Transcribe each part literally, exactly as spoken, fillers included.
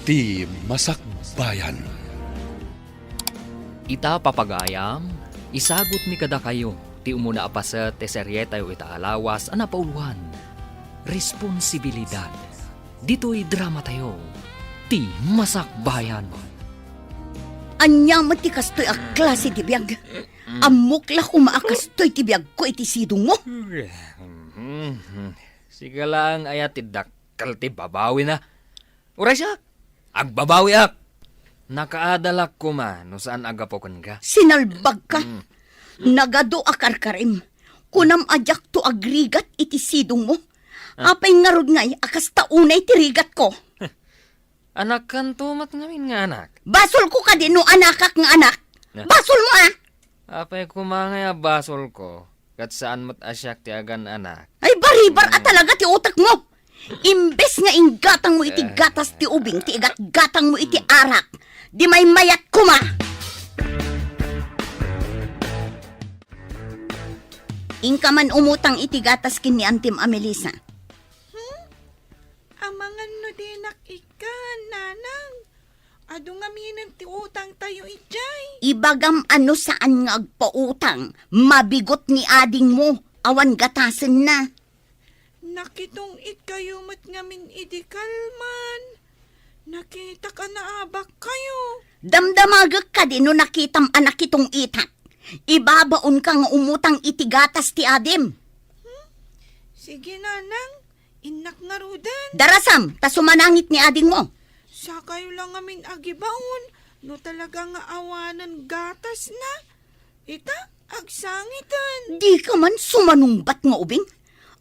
Ti Masakbayan. Ita, papagayam, isagutmi kadakayo ti umuna a paset ti serietayo ita a lawas a napauloan, Responsibilidad. Ditoy dramatayo, Ti Masakbayan. Ania met ti kastoy a klase ti biag? Ammok la koma a kastoy ti biagko iti sidongmo. Sika laeng aya ti dakkel ti babawina. Uray siak, agbabawiak. Nakaadalak koma no saan a gapu kenka. Sinalbagka. Mm. Nagadu a karkarim. Kunam a diakto agrigat iti sidongmo. Ah. Apay ngarud ngay a kasta unay ti rigatko? Anakkanto met ngamin nga anak. Basolko kadi no anakak nga anak? Ah. Basolmo, a? Apay koma ngay a basolko, ket saan met a siak ti agan-anak. Ay, baribar a talaga ti utekmo! Imbes nga inggatangmo iti gatas ti ubing ti igatgatangmo iti arak, di maymayat koma! Inka man umutang iti gatas ken ni Antim a Melissa. Hmm? Amangan no dinak ikkan, Nanang. Adu ngaminen ti utangtayo idiay. Ibagam a no saan nga agpautang, mabigot ni adingmo, awan gatasenna. Nakitong-itkayo met ngamin idi kalman. Nakitak a naabakkayo. Damdamagek kadi no nakitam a nakitong-itak. Ibabaonka nga umutang iti gatas ti adim. Hmm? Sige, Nanang. Innak ngaruden. Darasam, ta sumanangit ni adingmo. Sakayo la ngamin agibaon, no talaga nga awanen gatasna. Ita, agsangiten. Dika man sumanungbat nga ubing.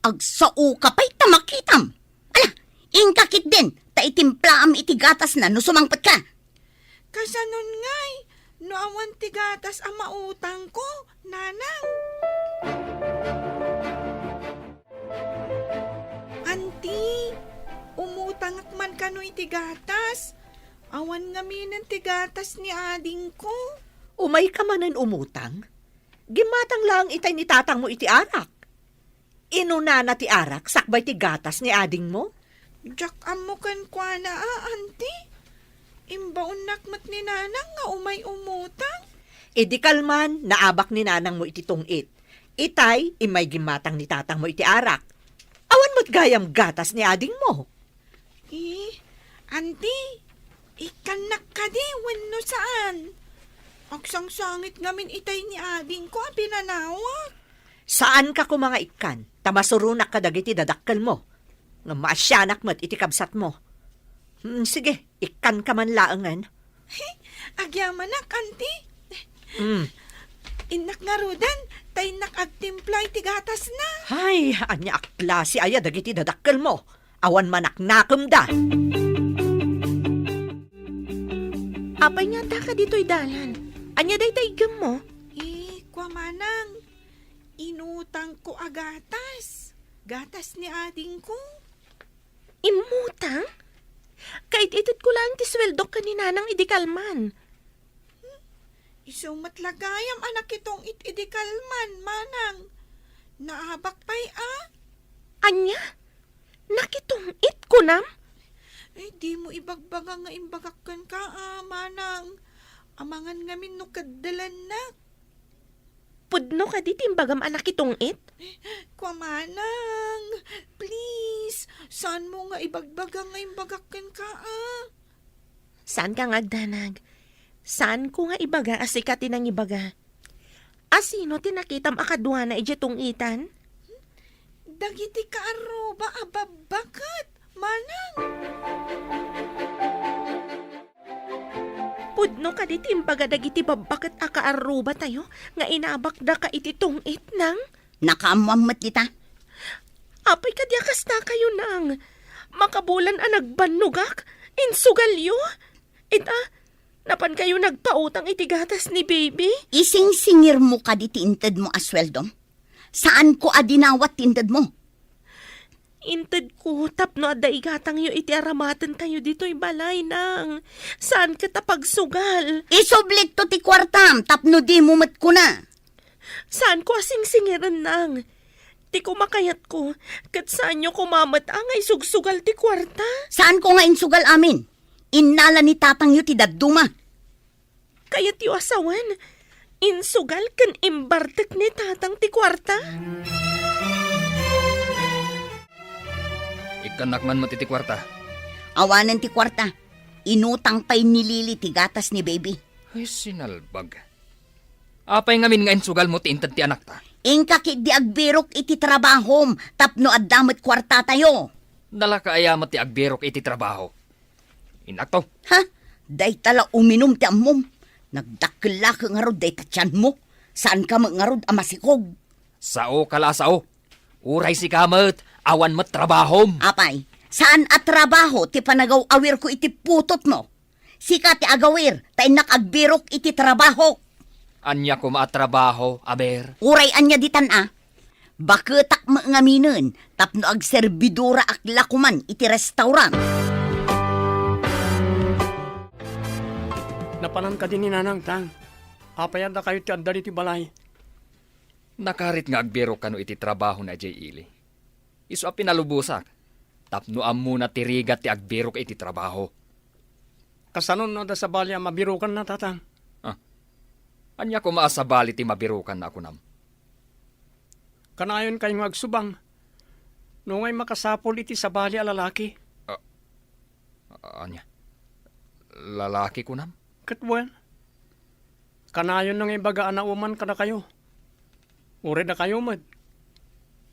Agsaoka pay ta makitam. Ala, inka ketdin, ta itimplaam iti gatasna no sumangpetka. Kasanon ngay, no awan ti gatas a mautangko, Nanang? Anti, umutangak man kano iti gatas. Awan ngaminen ti gatas ni adingko. Umayka manen umutang? Gimmatang laeng itay ni tatangmo iti arak. Inunana ti arak sakbay ti gatas ni adingmo? Diak ammo kenkuana a, anti. Imbaonnak met ni Nanang nga umay umutang. Idi kalman, naabak ni nanangmo iti tungit. Itay, immay gimmatang ni tatangmo iti arak. Awan met gayam gatas ni adingmo. Eh, anti, ikkannak kadi wenno saan? Agsangsangit ngamin itay ni adingko a pinanawak. Saanka koma nga ikkan, ta masuronak kadagiti dadakkelmo. Ngem maasianak met iti kabsatmo. Hmm, sige, ikkanka man laengen. Agyamanak, anti. Hmm. Innak ngaruden, ta innak agtimpla iti gatasna. Ay, ania a klase aya dagiti dadakkelmo? Awan manaknakemda. Apay nga addaka ditoy dalan? Ania dayta iggemmo? Eh, kua manang, inutangko a gatas. Gatas ni adingko. Immutang? Kaited-itedko laeng ti sueldok ken ni Nanang idi kalman. Isu met la gayam a nakitong-it idi kalman, Manang. Naabak pay a? Ania? Nakitong-it, kunam? Ay, dimo ibagbaga nga imbagak kenka, a, Manang. Amangan ngamin no keddelannak. Pudno kadi ti imbagam a nakitong-it? Kua manang, please, saanmo nga ibagbaga nga imbagak kenka, a? Saanka nga agdanag. Saanko nga ibaga a sika ti nangibaga. A sino ti nakitam a kaduana idiay tong-itan? Dagiti kaarruba a babbaket, manang. Pudno kadi ti imbaga dagiti babbaket a kaarrubatayo nga inabakdaka iti tong-it, nang? Nakaammoam met dita. Apay kadi a kastakayo, nang? Makabulan a nagbannogak, insugalyo. Ita, napankayo nagpautang iti gatas ni baby? Isingsingirmo kadi ti intedmo a sueldom? Saanko a dinawat ti intedmo. Intedko tapno adda igatangyo iti aramatentayo ditoy balay, nang. Saan ket a pagsugal. Isublikto ti kuartam tapno dimo met kuna. Saanko a singsingiren, nang. Ti kumakayatko, ket saanyo koma met a nga isugsugal ti kuarta. Saanko nga insugal amin. Innala ni tatangyo ti dadduma. Kayatyo a sawen, insugal ken imbartek ni tatang ti kuarta? Ikkannak man met iti kuarta. Awanen ti kuarta. Inutang pay ni Lily ti gatas ni baby. Ay, sinalbag. Apay ngamin nga insugalmo ti inted ti anakta? Inka ketdi agbirok iti trabahom tapno adda met kuartatayo. Nalaka aya met ti agbirok iti trabaho? Innakto. Ha? Dayta la uminum ti ammom. Nagdakkel la ngarud dayta tianmo. Saanka met ngarud a masikog. Saoka la a sao. Uray sika met, awan met trabahom. Apay, saan a trabaho ti panagaw-awirko iti putotmo? Sika ti agawir, ta innak agbirok iti trabahok. Ania koma a trabaho, aber? Uray ania ditan a? Baketak met ngaminen tapno agserbidoraak la koman iti restaurant. Napanan kadi ni Nanang, Tang? Apay a dakayo ti adda ditoy balay? Nakarit nga agbirok kano iti trabaho na idiay ili. Isu a pinalubosak, tapno ammona ti rigat ti agbirok iti trabaho. Kasano no adda sabali a mabirokanna, Tatang? Ah. Ania koma a sabali ti mabirokanna a kunam? Kanayon kayo nga agsubang. No ngay makasapul iti sabali a lalaki. Ah, ania? Lalaki kunam? Ket wen, kanayon nga ibaga a nauman kadakayo. Uray dakayo met.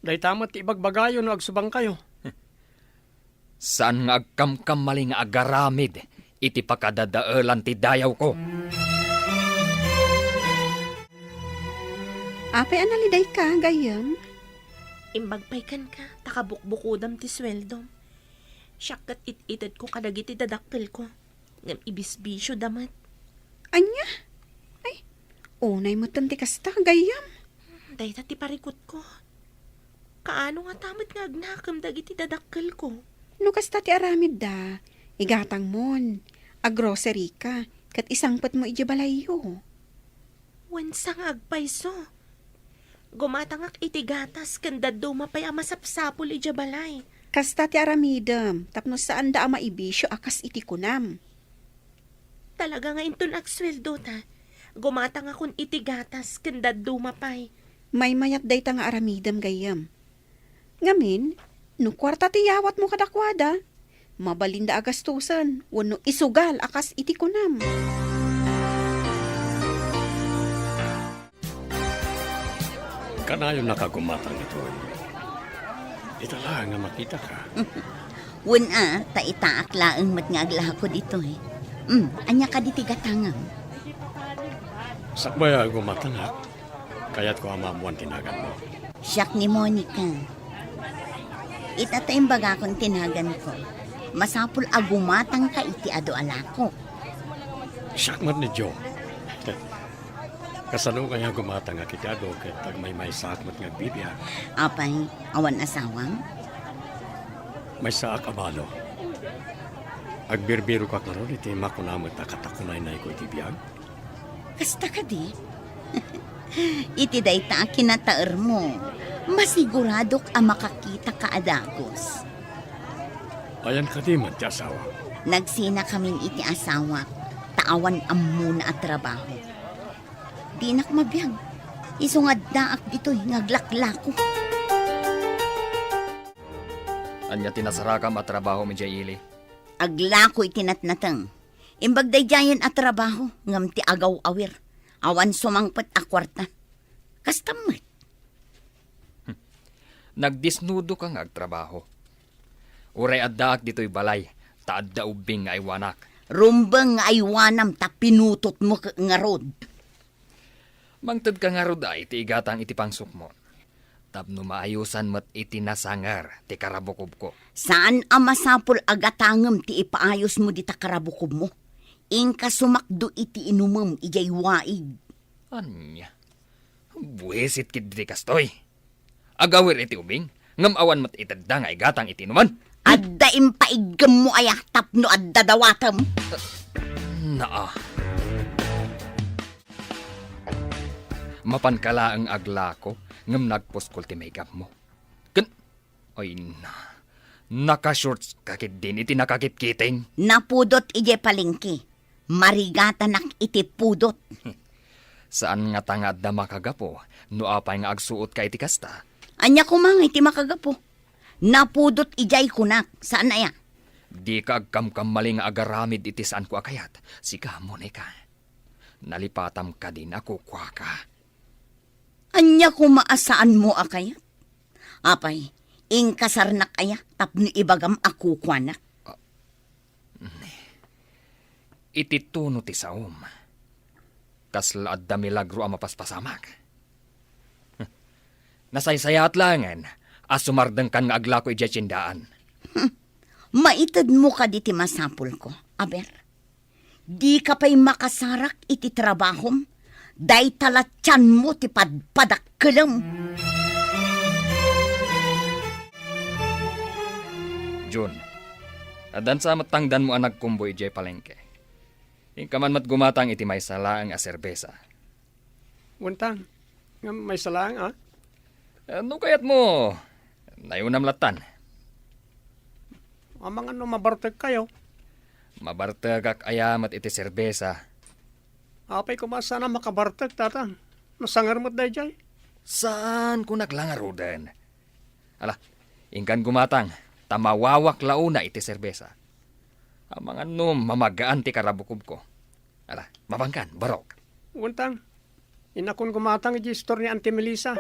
Dayta met ti ibagbagayo no agsubangkayo. Saan nga agkamkamali nga agaramid iti pakadadaelan ti dayawko. Apay a nalidayka, gayyem? Imbag pay kenka, ta kabukbukodam ti sueldom. Siak ket it-itedko kadagiti dadakkelko. Ngem ibisbisioda met. Ania? Ay, unay metten ti kasta, gayyem. Dayta ti parikutko. Kaano ngata met nga agnakem dagiti dadakkelko? No kasta ti aramidda, igatangmon, agrocery ka, ket isangpetmo idiay balayyo. Wen sa nga agpayso. Gumatangak iti gatas ken dadduma pay a masapsapul idiay balay. Kasta ti aramidem tapno saanda a maibisio a kas iti kunam. Talaga nga inton agsueldo ta, gumatangakon iti gatas ken dadduma pay. Maymayat dayta nga aramidem, gayyem. Ngamin, no kuarta ti yawatmo kadakuada, mabalinda a gastusen wenno isugal a kas iti kunam. Kanayon a kagumatang ditoy. Ita laeng a makitaka. Wen a, ta itaak laeng met nga aglako ditoy. Hmm, ania kadi ti gatangem? Sakbay a gumatangak, kayatko a maammoan ti naganmo. Siak ni Monica. Ita ta imbagakon ti naganko. Masapul a gumatangka iti adu a lako. Siak met ni Joe. Kasano kaya gumatangak iti adu ket agmaymaysaak met nga agbibiag? Apay, awan asawam? Maysaak a balo. Agbirbirokak ngarud iti makuna met a katakunaynayko iti biag. Kasta kadi? Iti dayta a kinataermo, masiguradok a makakitaka a dagus. Ayan kadi met ti asawa? Nagsinakamin iti asawak, ta awan ammona a trabaho. Dinak mabiag. Isu nga addaak ditoy nga aglaklako. Ania ti nasarakam a trabahom idiay ili? Aglako iti natnateng. Imbag daydiayen a trabaho, ngem ti agaw-awir. Awan sumangpet a kuarta. Kasta met. Nagdisnudoka nga agtrabaho. Uray addaak ditoy balay, ta adda ubbing nga aywanak. Rumbeng nga aywanam ta pinutotmo ket ngarud. Mangtedka ngarud a iti igatang iti pangsukmo, tapno maayosan met iti nasanger ti karabukobko. Saan a masapul a gatangem ti ipaayosmo dita karabukobmo. Inka sumakdo iti inumem idiay waig. Ania? Buisit ketdi ti kastoy. Agawir iti ubing, ngem awan met itedda nga igatang iti inuman. Adda impaiggem mo aya tapno adda dawatem? Naa. Mapanka laeng aglako, ngem nagpuskol ti maigapmo. Ken, ay na, Naka-shorts ka ketdin iti nakakitkiting? Napudot idiay palengke. Marigatanak iti pudot. Saan ngata nga adda makagapu no apay nga agsuotka iti kasta? Ania koma nga iti makagapu? Napudot idiay kunak, saan aya? Dika agkamkamali nga agaramid iti saanko a kayat. Sika, Monica. Nalipatam kadin a kukuaka. Ania koma a saanmo a kayat? Apay, inkasarnak aya tapno ibagam a kukuanak? Iti tono ti saom, kasla adda milagro a mapaspasamak. Nasaysayaat laengen a sumardengkan nga aglako idiay tiendaan. Maitedmo kadi ti masapulko, aber? Dika pay makasarak iti trabahom, dayta la tianmo ti padpadakkelem. Jun, addan sa met tangdanmo a nagkumbo idiay palengke. Inka man met gumatang iti maysa laeng a serbesa. Wen tang, ngem maysa laeng, a? Eh, no kayatmo, nayunam lattan. Amangan no mabartekkayo? Mabartekak aya met iti serbesa. Apay koma saan a makabartek, tatang? Nasanger met daydiay. Saan ko naglangaruden. Ala, inkan gumatang, ta mawawak la una iti serbesa. Amangan no mamagaan ti karabukobko. Ala, mabangkan, barok. Wen tang, inakon gumatang iti istor ni Auntie Melissa.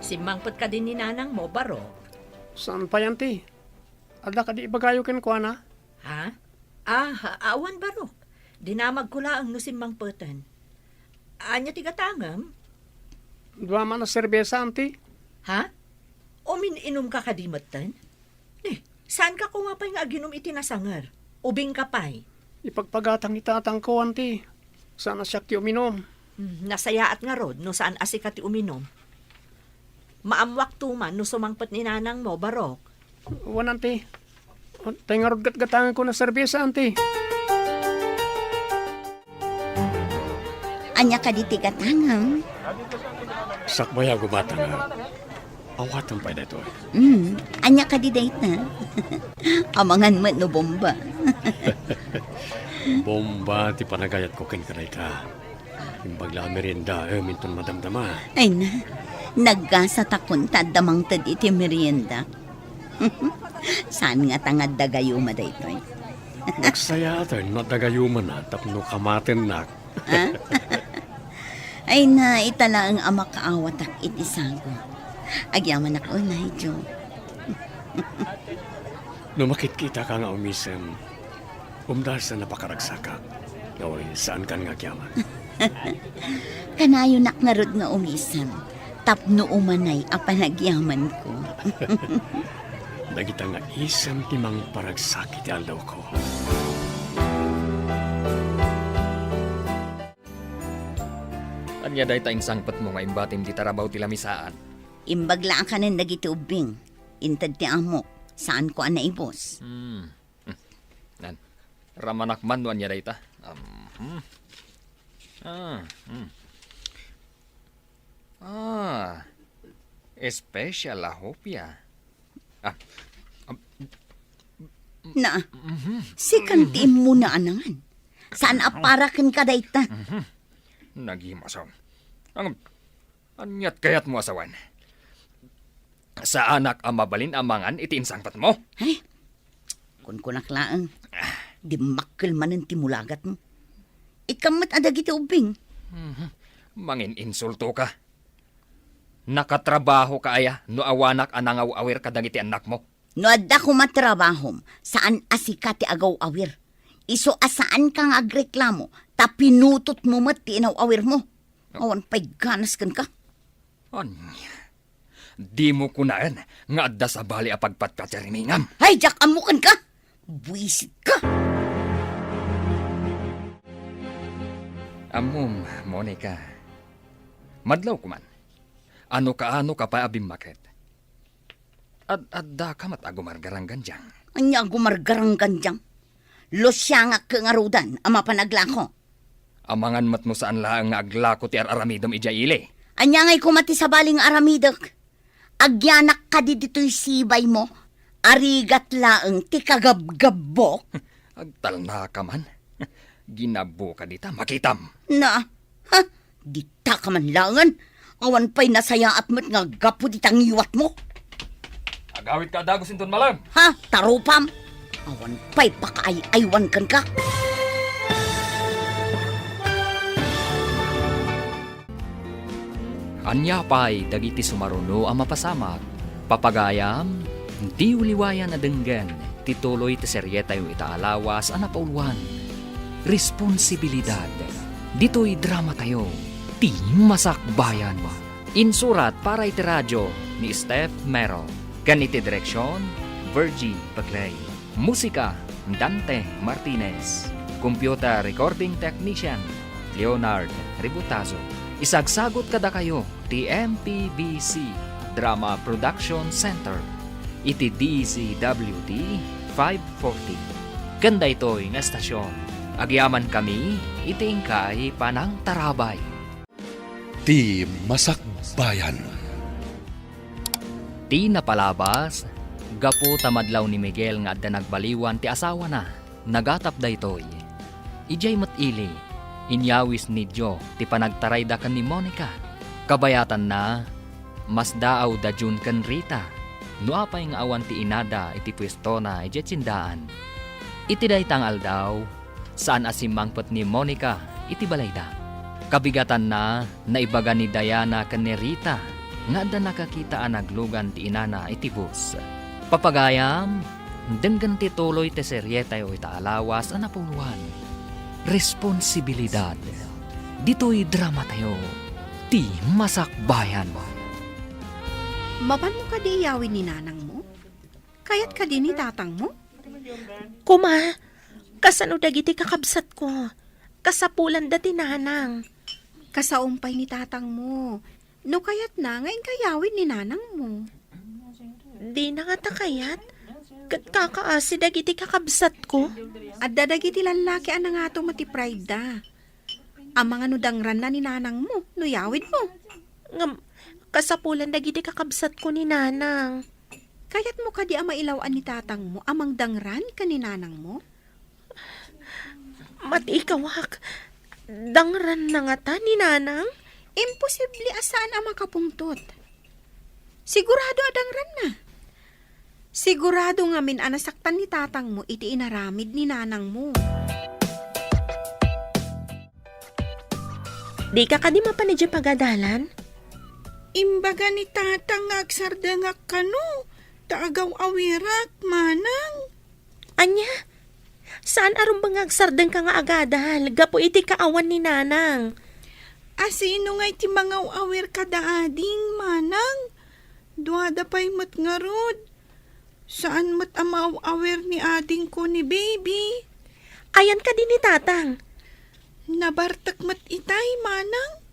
Simmangpet kadi ni nanangmo, barok? Saan pay, Auntie? Adda kadi ibagayo kenkuana? Ha? Ah, awan, barok. Dinamagko laeng no simmangpeten. Ania ti gatangem? Dua man a serbesa, Auntie. Ha? Umin-inumka kadi metten? Eh, saanka koma pay nga aginum iti nasanger? Ubingka pay? Ipagpagatang ni tatangko, Auntie. Saan a siak ti uminum. Hmm, nasayaat ngarud no saan a sika ti uminum. Maammoakto man no sumangpet ni nanangmo, barok. Wen, Auntie. Tay ngarud gatgatangenko a serbesa, Auntie. Ania kadi ti gatangem? Sakbay a gumatangak. Awatem pay daytoy. Mm, ania kadi dayta? Amangan met no bomba. Bomba ti panagayatko kenka dayta. Imbag la a meriendaem inton madamdama. Ay na, naggasatakon ta adda mangted iti merienda. Saan ngata nga adda gayuma daytoy? Nagsayaaten no adda gayumana tapno kamatennak. Ha? Ay na, ita laeng a makaawatak iti sago. Agyamanak unay, Jo. No makitkitaka nga umisem, umdasan a pakaragsakak. Oy, saankan nga agyaman. Kanayonak ngarud nga umisem, tapno umanay a panagyamanko. Dagita nga isem ti mangparagsakit ti aldawko. Ania dayta insangpetmo nga imbatim ti tarabaw ti lamisaan? Imbag la a kanen dagiti ubbing. Inted ti amok, saanko a naibus. Hmm. Hmm. Nan, ramanak man no ania dayta. Um, hmm. Ah, hmm. Ah, special a hopia. Ah, um, Na, mhm. Sikan ti immuna a nangan. Saan a para kenka dayta? Mhm. Nagimasom. Ang, aniat kayatmo a sawen? Saanak a mabalin a mangan iti insangpetmo? Ay, kunkunak laeng. Dimmakkel manen ti mulagatmo. Ikam met a dagiti ubbing. Mhm. Mangin-insulto ka. Nakatrabaho ka aya no awanak a nangaw-awir kadagiti annakmo? No adda koma trabahom, saan a sika ti agaw-awir. Isu a saanka nga agreklamo, ta pinutotmo met ti inaw-awirmo. Awan pay ganas kenka. Ania? Dimo kunaen nga adda sabali a pagpatpatirimingan? Ay, diak ammo kenka! Buisitka! Ammom, Monica. Madlaw koman. Ano kaano ka pay a bimmaket? Ad-addaka met a gumargaranggandiang. Ania a gumargaranggandiang? Lusiangak ngaruden a mapan aglako. Amangan met no saan laeng nga aglako ti ar-aramidem idiay ili. Ania ngay koma ti sabali nga aramidek? Agyanak kadi ditoy sibaymo? Arigat laeng ti kagabgabbok? Agtalnaka man. Ginabbo ka dita, makitam. Na, ha? Dita ka man laengen? Awan pay nasayaat met nga gapu dita ngiwatmo. Agawidka a dagus inton malem. Ha? Tarupam? Awan pay pakaay-aywan kenka. Ania pay dagiti sumaruno a mapasamak? Papagayam, diyo liwayan a denggen ti tuloy ti serietayo ita a lawas a napauluan, Responsibilidad. Ditoy dramatayo, Ti Masakbayan. Insurat para iti radio ni Steph Mero, ken iti direksion, Virgie Paclay. Musika, Dante Martinez. Computer recording technician, Leonard Ributazo. Isagsagut kadakayo ti M P B C Drama Production Center iti D Z W T five forty. Ken daytoy nga estasyon, agyamankami iti inkay panangtarabay. Ti Masakbayan. Ti napalabas, gapu ta madlaw ni Miguel nga adda nagbaliwan ti asawana, nagatap daytoy. Idiay met ili, inyawis ni Joe ti panagtarayda ken ni Monica. Kabayatanna, masdaawda June ken Rita, no apay nga awan ti inada iti puestona idiay tiendaan. Iti dayta nga aldaw, saan a simmangpet ni Monica iti balayda. Kabigatanna, naibaga ni Diana ken ni Rita nga adda nakakita a naglugan ti inana iti bus. Papagayam, denggen ti tuloy ti serietayo ita a lawas a napauluan, Responsibilidad. Ditoy dramatayo, Ti Masakbayan. Mapanmo kadi iyawid ni nanangmo? Kayat kadi ni tatangmo? Kuma, kasano dagiti kakabsatko? Kasapulanda ti nanang. Kasaom pay ni tatangmo. No kayatna nga inka iyawid ni nanangmo. Dina ngata kayat. Ket kakaasi dagiti kakabsatko. Adda dagiti lallaki a nangato met ti pride da. Amangan no dangranna ni nanangmo no iyawidmo. Ngem, kasapulan dagiti kakabsatko ni nanang. Kayatmo kadi a mailaw-an ni tatangmo a mangdangran ken ni nanangmo? Mati ikawak, dangranna ngata ni nanang? Imposible a saan a makapungtot. Sigurado a dangranna. Sigurado ngamin a nasaktan ni tatangmo iti inaramid ni nanangmo. Dika kadi mapan idiay pagadalan? Imbaga ni tatang nga agsardengak kano, ta agaw-awirak, manang. Ania? Saan a rumbeng nga agsardengka nga agadal gapu iti kaawan ni nanang? A sino ngay ti mangaw-awir kada ading, manang? Duada pay met ngarud. Saan met a maaw-awir ni adingko ni baby. Ayan kadi ni tatang? Nabartek met itay, manang.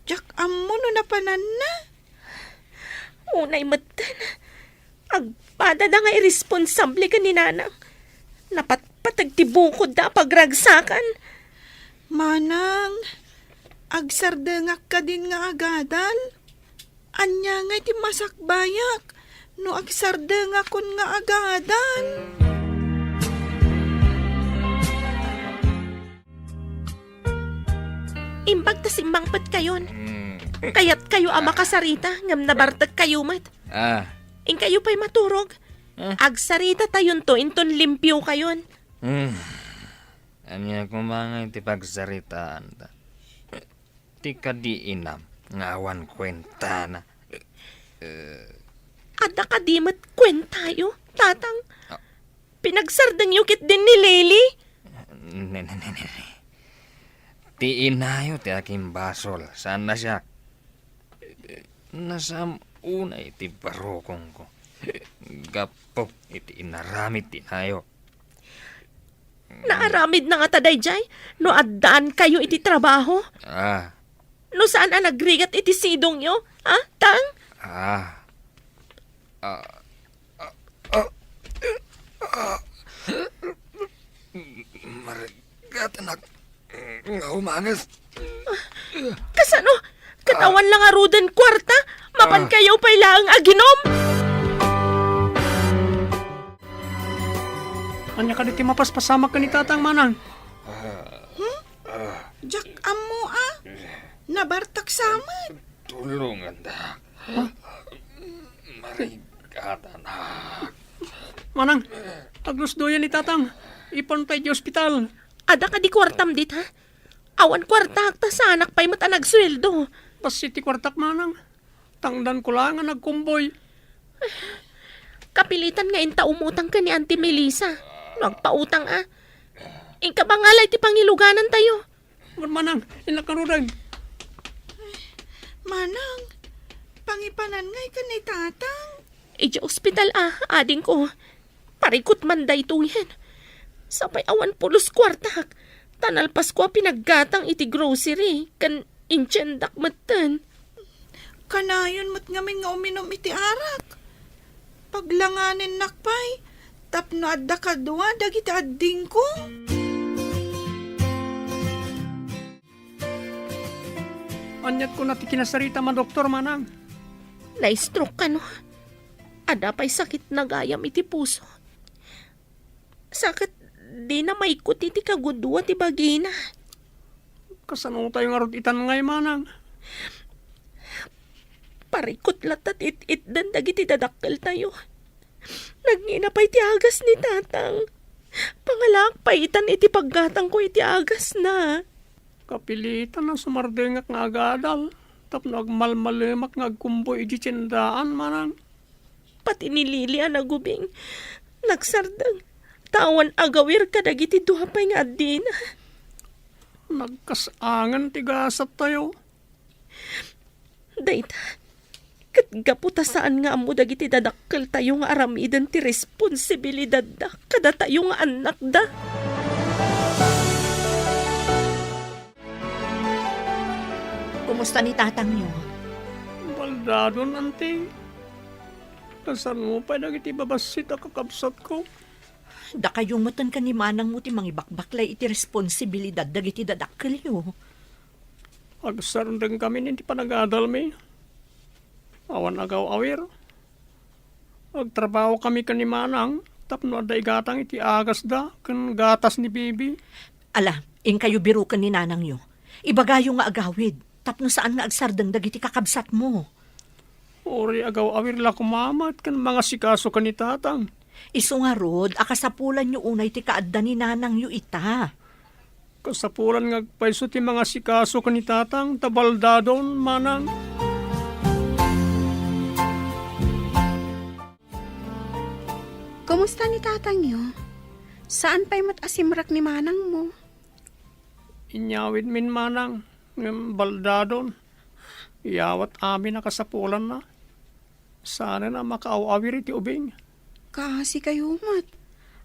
Diak ammo no napananna. Unay metten, agpadada nga irresponsable ken ni nanang. Napatpateg ti bukodda a pagragsakan. Manang, agsardengak kadin nga agadal? Ania ngay ti masakbayak no agsardengakon nga agadal? Imbag ta simmangpetkayon. Mm. Kayatkayo a makasarita, ngem nabartekkayo met. Ah. Inkayo pay maturog. Ah. Agsaritatayon to inton limpiokayon. Mm. Ania koma ngay ti pagsaritaanta? Ti kadi inam nga awan kuentana. Eh. Adda kadi met kuentayo, tatang? Ah. Pinagsardengyo ketdin ni Lily? Ne, ne, ne, ne, ne. Ti inayo ti akimbasol, saan a siak. Nasaam unay ti barukongko gapu iti inaramid ti inayo. Naaramidna ngata daydiay no addaankayo iti trabaho? Ah. No saan a nagrigat iti sidongyo, a, Tang? Ah. Ah. Ah. Ah. Ah. Marigatanak nga umanges. Kasano? Ket awan la ngaruden kuarta, mapan Ah. kayo pay laeng aginom. Ania kadi ti mapaspasamak ken ni Tatang, Manang? Hmm? Diak ammo, a. Nabartak sa met. Tulongandak. Marigatanak. Manang, aglusdoyan ni Tatang. Ipan pay di ospital. Adda kadi kuartam dita? Awan kuartak ta saanak pay met a nagsueldo. Bassit ti kuartak, Manang. Tangdanko laeng a nagkumboy. Kapilitan nga inta umutang ken ni Auntie Melissa. No agpautang a. Inka bangala iti pangiluganantayo. Wen, Manang, innak ngaruden. Manang, pangipanan ngay ken ni Tatang. Idiay ospital a, adingko. Parikut man daytoyen. Sapay awan pulos kuartak. Ta nalpasko a pinaggatang iti grocery, ken intiendak metten. Kanayon met ngamin nga uminum iti arak. Paglanganennak pay, tapno adda kadua dagiti addingko. Aniat kuna ti kinasaritam a doktor, Manang? Na-stroke kano? Adda pay sakit nagayam iti puso. Sa ket dina maikut iti kagudua ti bagina. Kasano tayo ngarud itan ngay, Manang? Parikut latta ti it-itdan dagiti dadakkeltayo. Nagngina pay ti agas ni Tatang. Pangalaak pay itan iti paggatangko iti agasna. Kapilitan a sumardengak nga agadal tapno agmalmalemak nga agkumboy idiay tiendaan, Manang. Pati ni Lily a nagubing, nagsardeng, ta awan agawir kadagiti dua pay nga addina. Nagkas-angen ti gasattayo. Dayta, ket gapu ta saan nga ammo dagiti dadakkeltayo nga aramiden ti responsibilidadda kadatayo nga annakda. Kumusta ni tatangyo? Baldadon, Auntie. Kasano pay dagiti babassit a kakabsatko? Dakayo metten ken ni manangmo ti mangibakbaklay iti responsibilidad dagiti dadakkelyo. Agsardengkamin iti panagadalmi. Awan agaw-awir. Agtrabahokami ken ni manang tapno adda igatang iti agasda ken gatas ni Bibi. Ala, inkayo biroken ni nanangyo. Ibagayo nga agawid tapno saan nga agsardeng dagiti kakabsatmo. Uray agaw-awir la koma met ken mangasikaso ken ni tatang. Isu ngarud a kasapulanyo unay ti kaadda ni nanangyo ita. Kasapulan nga agpayso ti mangasikaso ken ni tatang ta baldadon, manang. Kumusta ni tatangyo? Saan pay met a simrek ni manangmo? Inyawidmin, manang, ngem baldadon. Iyawat amin a kasapulanna. Saanen a makaaw-awir iti ubing. Kaasikayo met.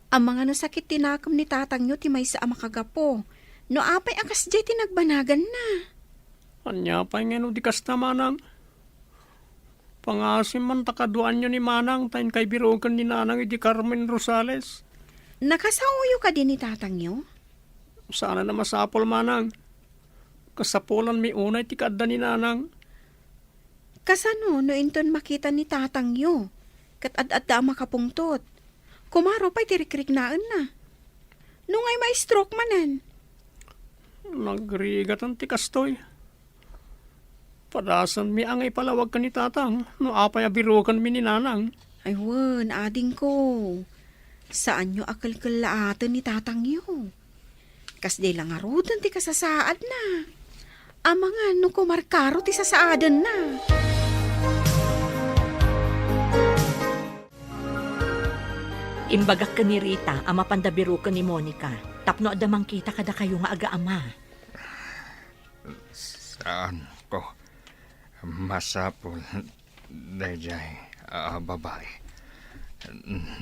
Amangan a sakit ti nakem ni tatangyo ti maysa a makagapu. No apay a kasdiay ti nagbanaganna? Ania pay ngeno di kasta, manang? Pangasim man ta kaduaanyo ni manang ta inkay biroken ni nanang idi Carmen Rosales. Nakasaoyo kadi ni tatangyo? Saanen a masapul, manang. Kasapulanmi unay ti kaadda ni nanang. Kasano no inton makita ni tatangyo ket ad-adda a makapungtot? Kumaro pay ti rikriknaenna. No ngay ma-stroke manen? Nagrigatan ti kastoy. Padasanmi a nga ipalawag ken ni tatang no apay a birokenmi ni nanang. Ay wen, adingko. Saanyo a kelkellaaten ni tatangyo. Kasdiay la ngaruden ti kasasaadna. Amangan no kumarkaro ti sasaadenna. Imbagak ken ni Rita a mapanda biroken ni Monica tapno adda mangkita kadakayo nga agaama. Saanko masapul daydiay a babai.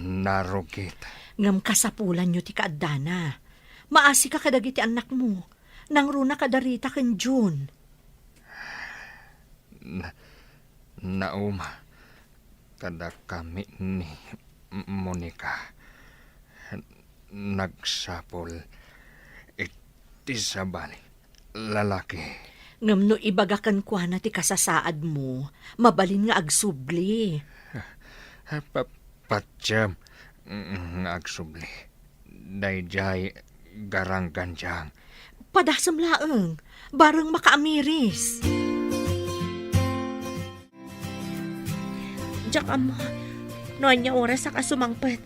Narugit. Ngem kasapulanyo ti kaaddana. Maasika kadagiti annakmo. Nangruna kada Rita ken June. Na-, nauma kadakami ni Monica. Nagsapul iti sabali lalaki. Ngem no ibaga kenkuana ti kasasaadmo, mabalin nga agsubli. Pa-, patiem, mm, nga agsubli. Daydiay garanggandiang. Padasem laeng, bareng makaamiris. Diak ammo no ania orasak a sumangpet.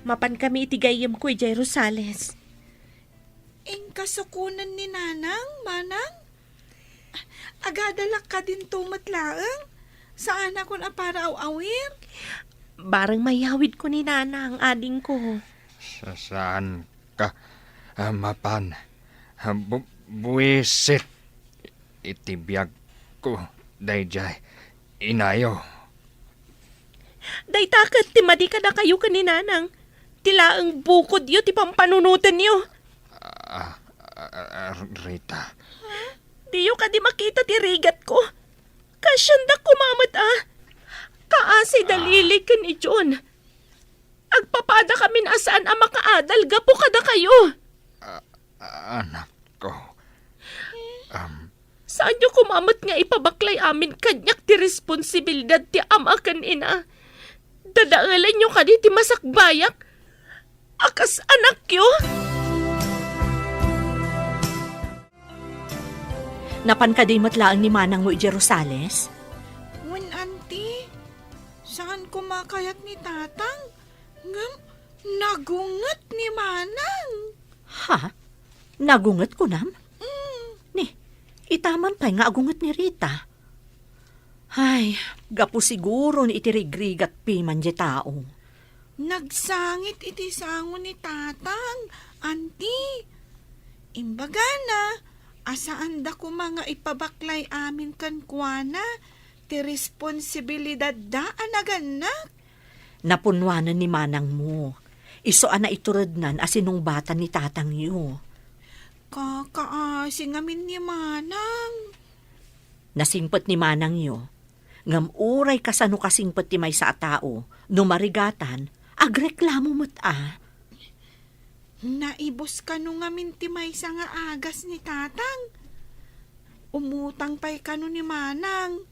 Mapankami iti gayyemko idiay Rosales. Inkasukonen ni Nanang, Manang? Agadalak kadinto met laeng? Saanakon a para aw-awir? Bareng mayawidko ni Nanang, adingko. Sa-, saan ka, ah, mapan. Ah, bu-, buwisit iti biagko daydiay, inayo. Dayta ket ti madi kadakayo ken ni Nanang. Ti laeng bukodyo ti pampanunotenyo. Ah, ah, ah, Rita. Diyo kadi makita ti rigatko? Kaasianda koma met a. Kaasi da Lily ken ni John. Agpapadakamin a saan a makaadal gapu kadakayo. Ah, anakko. Am. Saanyo koma met nga ipabaklay amin kaniak ti responsibilidad ti ama ken ina. Dadaelenyo kadi ti masakbayak a kas anakyo? Napan kadi met laeng ni Manangmo idiay Rosales? Wen, Auntie, saan koma kayat ni Tatang. Ngem nagunget ni Manang. Ha? Nagunget kunam? Mm. Ni, ita man pay nga agunget ni Rita. Ay, gapu siguron iti rigrigat piman diay tao. Nagsangit iti sango ni Tatang, Auntie. Imbagana a saanda koma nga ipabaklay amin kenkuana ti responsibilidadda a nagannak. Napunnoanen ni manangmo. Isu a naiturednan a sinungbatan ni tatangyo. Kakaasi ngamin ni manang. Nasingpet ni manangyo. Ngem uray kasano kasingpet ti maysa a tao, no marigatan, agreklamo met a. Naibus kano ngamin ti maysa nga agas ni tatang. Umutang pay kano ni manang.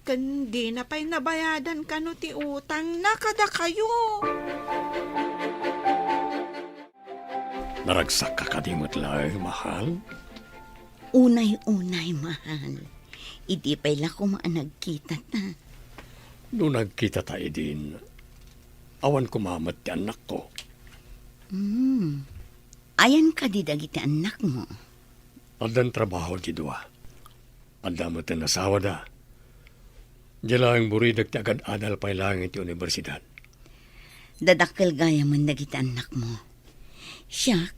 Ken dina pay nabayadan kano ti utangna kadakayo. Naragsakka kadi met laeng, mahal? Unay-unay, mahal. Idi pay la koma a nagkitata. No nagkitata idin, awan koma met ti annakko. Hmm. Ayan kadi dagiti annakmo? Addan trabaho ti dua. Adda met ti nasawada. Diay laeng buridek ti agad-adal pay laeng iti universidad. Dadakkel gayamen dagiti annakmo. Siak,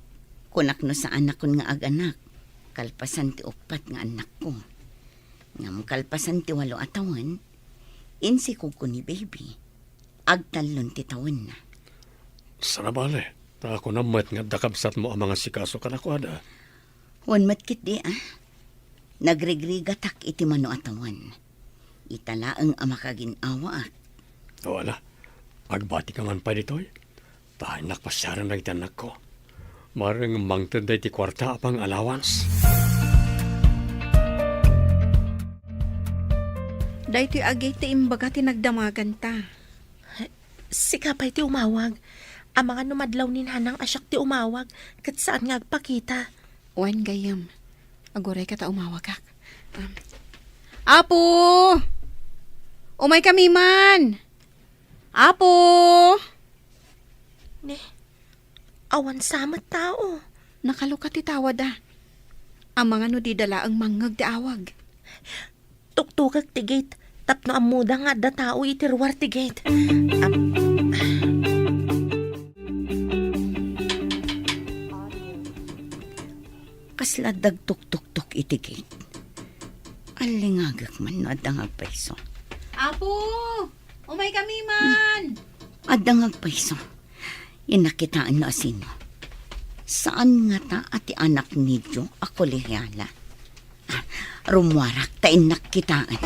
kunak no saanakon nga aganak, kalpasan ti uppat nga annakko. Ngem kalpasan ti walo a tawen, insikogko ni baby. Agtallon ti tawenna. Saan a bale, ta kunam met nga adda kabsatmo a mangasikaso kadakuada. Wen met ketdi a. Nagrigrigatak iti mano a tawen. Ita laeng a makagin-awaak. O, ala, agbatika man pay ditoy. Ta innak pasiaren dagiti annakko. Mareng mangted daydi kuarta a pang-allowance. Daytoy agi ti imbaga ti nagdamaganta. Sika pay ti umawag. Amangan no madlaw ni Nanang a siak ti umawag, ket saan nga agpakita. Wen, gayyem. Agurayka ta umawagak. Um, Apo! Umaykami man! Apo! Ne, awan sa met tao. Nakalukat ti tawada. Amangan no dida laeng mangngeg ti awag. Tuktukek ti gate tapno ammoda nga adda tao iti ruar ti gate. Am-, Kasla adda agtuktuktok iti gate. Allingagek man no adda nga agpayso. Apo! Umaykami man! Adda nga agpayso. Innak kitaen no asino. Saan ngata a ti anak ni Jo a kolehiala. Ah, rummuarak ta innak kitaen.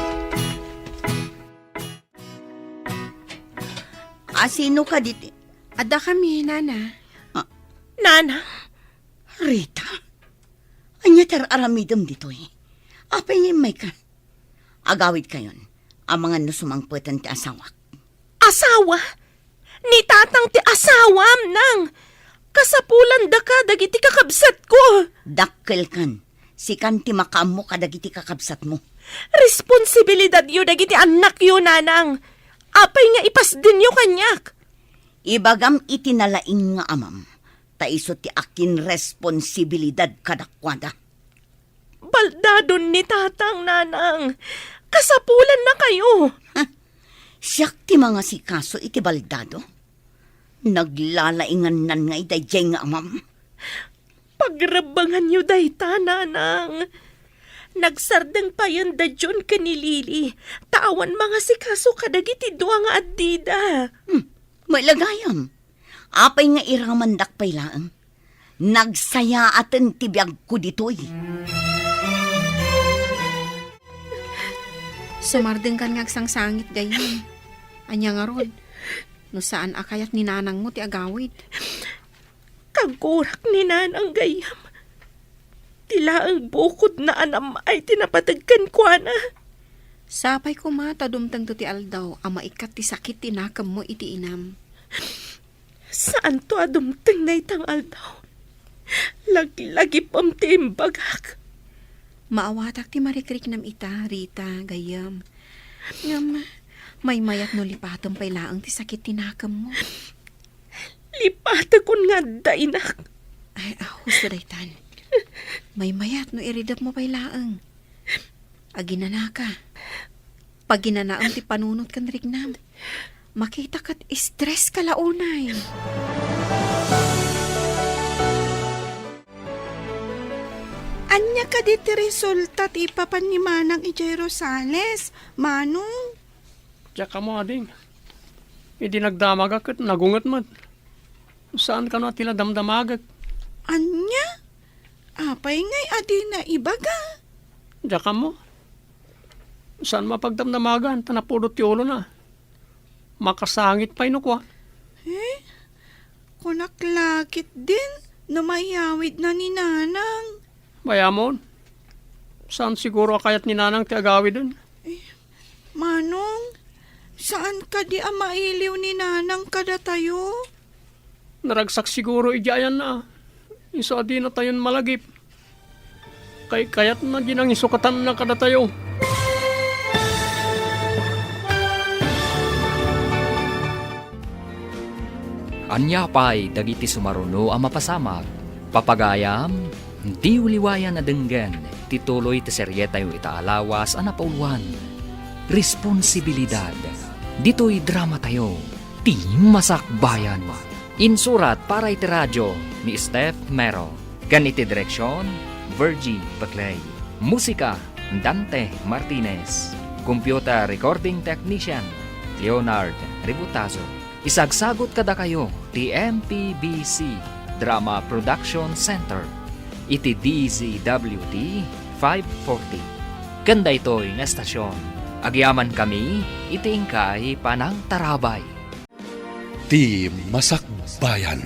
Asino kadi ti? Addakami, Nana. Ah. Nana? Rita? Ania ti ar-aramidem ditoy? Apay nga immayka? Agawidkayon, amangan no sumangpeten ti asawak. Asawa? Ni tatang ti asawam, nang! Kasapulandaka dagiti kakabsatko! Dakkelkan, sikan ti makaammo kadagiti kakabsatmo. Responsibilidadyo dagiti annakyo, nanang. Apay nga ipasdenyo kaniak? Ibagam iti nalaing nga amam, ta isu ti akinresponsibilidad kadakuada. Baldadon ni tatang, nanang. Kasapulannakayo. Ha? Siak ti mangasikaso iti baldado? Naglalaingannan ngay daydiay nga amam? Pagrebbenganyo dayta, nanang. Nagsardeng payen da Jun ken ni Lily, ta awan mangasikaso kadagiti dua nga addida. Hmm, mailagayam. Apay nga iramandak pay laeng? Nagsayaaten ti biagko ditoy. Sumardengkan nga agsangsangit, gayyem. Ania ngarud, no saan a kayat ni nanangmo ti agawid? Kagurak ni nanang, gayyem. Ti laeng bukodna a nam-ay ti napateg kenkuana. Sapay koma ta dumtengto ti aldaw a maikkat ti sakit ti nakemmo iti inam. Saanto a dumteng dayta nga aldaw. Laglagipem ti imbagak. Maawatak ti marikriknam ita, Rita, gayyem. Ngem, maymayat no lipatem pay laeng ti sakit ti nakemmo. Lipatekon nga adda inak. Ay, ah, husto daytan. Maymayat no iridepmo pay laeng. Aginanaka. Paginanaem ti panunot ken riknam. Makita ket stress ka la unay. Ania kadi ti resulta ti ipapan ni Manang idiay Rosales, Manong? Diak ammo, ading. Idi nagdamagak ket nagunget met. Saan kano a ti la damdamagek. Ania? Apay ngay a dina ibaga? Diak ammo. Saan mapagdamdamagan ta napudot ti ulona. Makasangit pay no kua. Eh? Kunak la ketdin no mayawidna ni Nanang. Bay-amon, saan siguro a kayat ni Nanang ti agawiden. Eh, Manong, saan kadi a mailiw ni Nanang kadatayo? Naragsak siguro idiay ayanna. Isu a dinatayon malagip. Kaykayatna di nangisukatanna kadatayo. Ania pay dagiti sumaruno a mapasamak? Papagayam, diyo liwayan a denggen ti tuloy ti serietayo ita a lawas a napauluan, Responsibilidad. Ditoy dramatayo, Ti Masakbayan. Insurat para iti radio ni Steph Mero, ken iti direksion, Virgie Paclay. Musika, Dante Martinez. Computer recording technician, Leonard Ributazo. Isagsagut kadakayo ti M P B C Drama Production Center iti D Z W T five forty. Ken daytoy nga estasion, agyamankami iti inkay panangtarabay. Ti Masakbayan.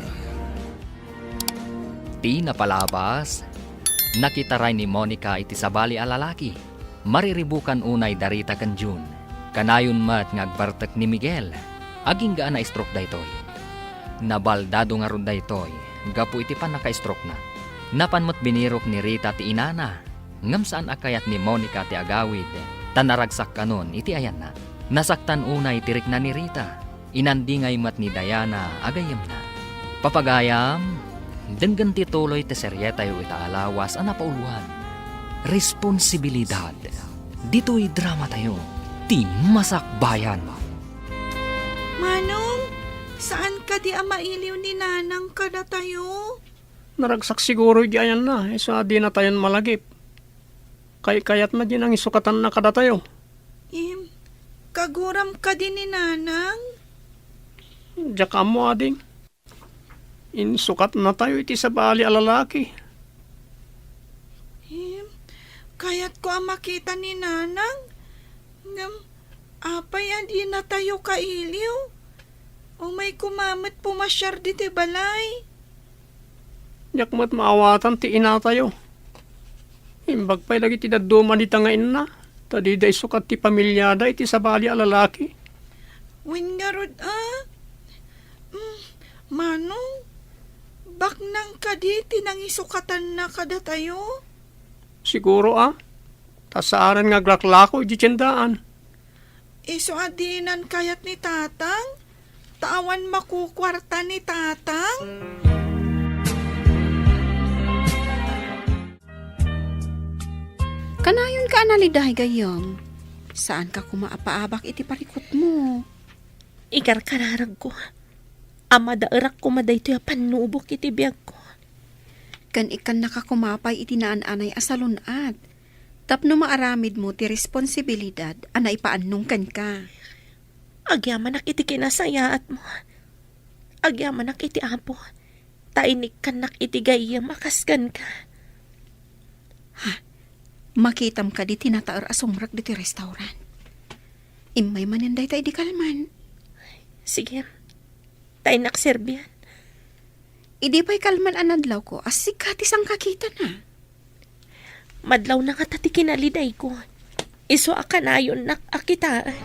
Ti napalabas, nakitaray ni Monica iti sabali a lalaki. Mariribukan unay da Rita ken Jun. Kanayon met nga agbartek ni Miguel. Agingga a na-stroke daytoy. Nabaldado ngarud daytoy gapu iti pannaka-stroke-na. Napan met binirok ni Rita ti inana, ngem saan a kayat ni Monica ti agawid, ta naragsak kanon iti ayanna. Nasaktan unay ti rikna ni Rita. Inandingay met ni Diana a gayyemna. Papagayam, denggen ti tuloy ti serietayo ita a lawas a napauluan, Responsibilidad. Ditoy dramatayo, Ti Masakbayan. Manong, saan kadi a mailiw ni Nanang kadatayo? Naragsak siguro idiay ayanna, isu a dinatayon malagip. Kaykayatna di nangisukatanna kadatayo. Em, kaguram kadi ni Nanang? Diak ammo, ading. Insukatnatayo iti sabali a lalaki. Em, kayatko a makita ni Nanang. Ngem, apay a dinatayo kailiw? Umay koma met pumasiar ditoy balay. Diak met maawatan ti inatayo. Imbag pay dagiti dadduma dita nga inna, ta dida isukat ti pamiliada iti sabali a lalaki. Wen ngarud a? Mm, Manong, baknang kadi ti nangisukatanna kadatayo? Siguro a, ta saanen nga aglaklako iti tiendaan. Isu a dinan kayat ni Tatang? Ta awan makukuarta ni Tatang? Kanayonka a naliday, gayyem. Saanka koma a paabak iti parikutmo. Ikarkararagko a madaerak koma daytoy a pannubok iti biagko. Ken ikkannaka koma pay iti naan-anay a salun-at tapno maaramidmo ti responsibilidad a naipaannong kenka. Agyamanak iti kinasayaatmo. Agyamanak iti Apo, ta inikkannak iti gayyem a kas kenka. Ha? Makitam kadi ti nataer a sumrek ditoy restaurant? Immay manen dayta idi kalman. Sige. Ta innak serbian. Idi pay kalman a nadlawko a sika ti sangkakitana. Madlawna ngata ti kinalidayko. Isu a kanayonnak a kitaen.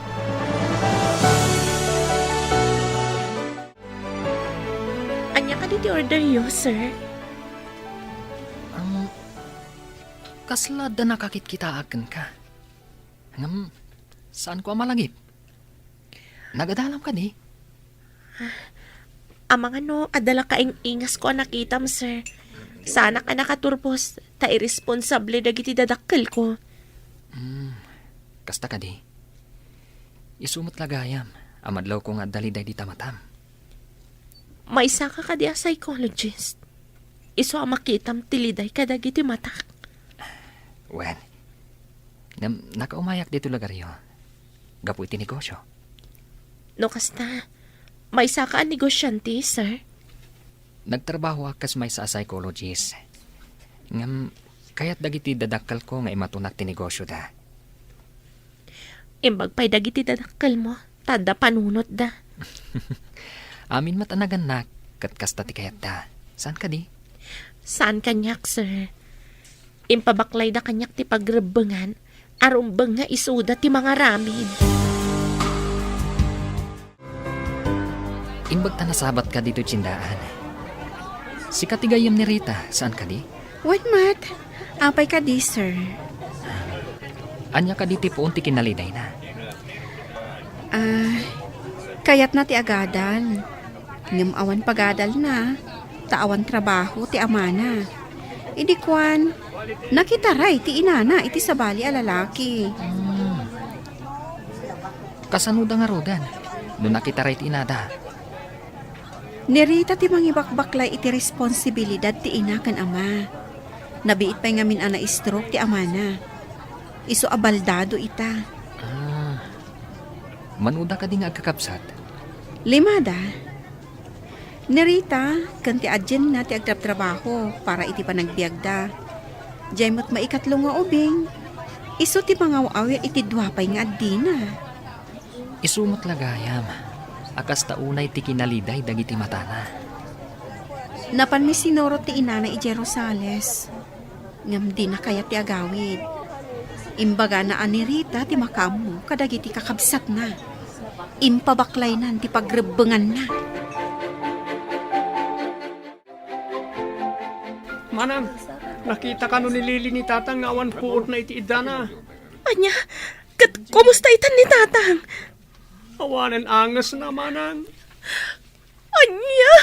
Ania kadi ti orderyo, sir? Ang kasla adda nakakitkitaak kenka. Ngem, saanko a malagip. Nagadalam kadi? Amangan no adda la kaing-ingasko a nakitam, sir. Saanak a nakaturpos ta irresponsable dagiti dadakkelko. Hmm, kasta kadi. Isu met la gayam a madlawko nga adda liday dita matam. Maysaka kadi a psychologist? Isu a makitam ti liday kadagiti matak. Wen, ngem nakaumayak ditoy lugaryo gapu iti negosyo. No kasta, maysaka a negosyante, sir? Nagtrabahoak kas maysa a psychologist. Ngem kayat dagiti dadakkelko nga imatunak ti negosyoda. Imbag pay dagiti dadakkelmo, ta adda panunotda. Amin met a nagannak, ket kasta ti kayatda. Saan kadi? Saan kaniak, sir. Impabaklayda kaniak ti pagrebbengan a rumbeng nga isuda ti mangaramid. Imbag ta nasabatka ditoy tiendaan. Sika ti gayyem ni Rita, saan kadi? Wen met. Apay kadi, sir? Ania kadi ti puon ti kinalidayna? Ah, kayatna ti agadal. Ngem awan pagadalna, ta awan trabaho ti amana. Idi kuan, nakitaray ti inana iti sabali a lalaki. Hmm. Kasanoda ngaruden no nakitaray ti inada? Ni Rita ti mangibakbaklay iti responsibilidad ti ina ken ama. Nabiit pay ngamin a na-stroke ti amana. Isu a baldado ita. Ah, manuda kadi nga agkakabsat? Limada. Ni Rita ken ti adienna ti agtrabtrabaho para iti panagbiagda. Diay met maikatlo nga ubing, isu ti mangaw-awir iti dua pay nga addina. Isu met la gayam a kasta unay ti kinaliday dagiti matana. Napanmi sinurot ti inana idiay Rosales. Ngem dina kayat ti agawid. Imbagana a ni Rita ti makaammo kadagiti kakabsatna. Impabaklaynan ti pagrebbenganna. Manang, nakitaka no ni Lily ni Tatang nga awan puotna iti iddana? Ania? Ket kumusta itan ni Tatang? Awanen angesna, Manang. Ania?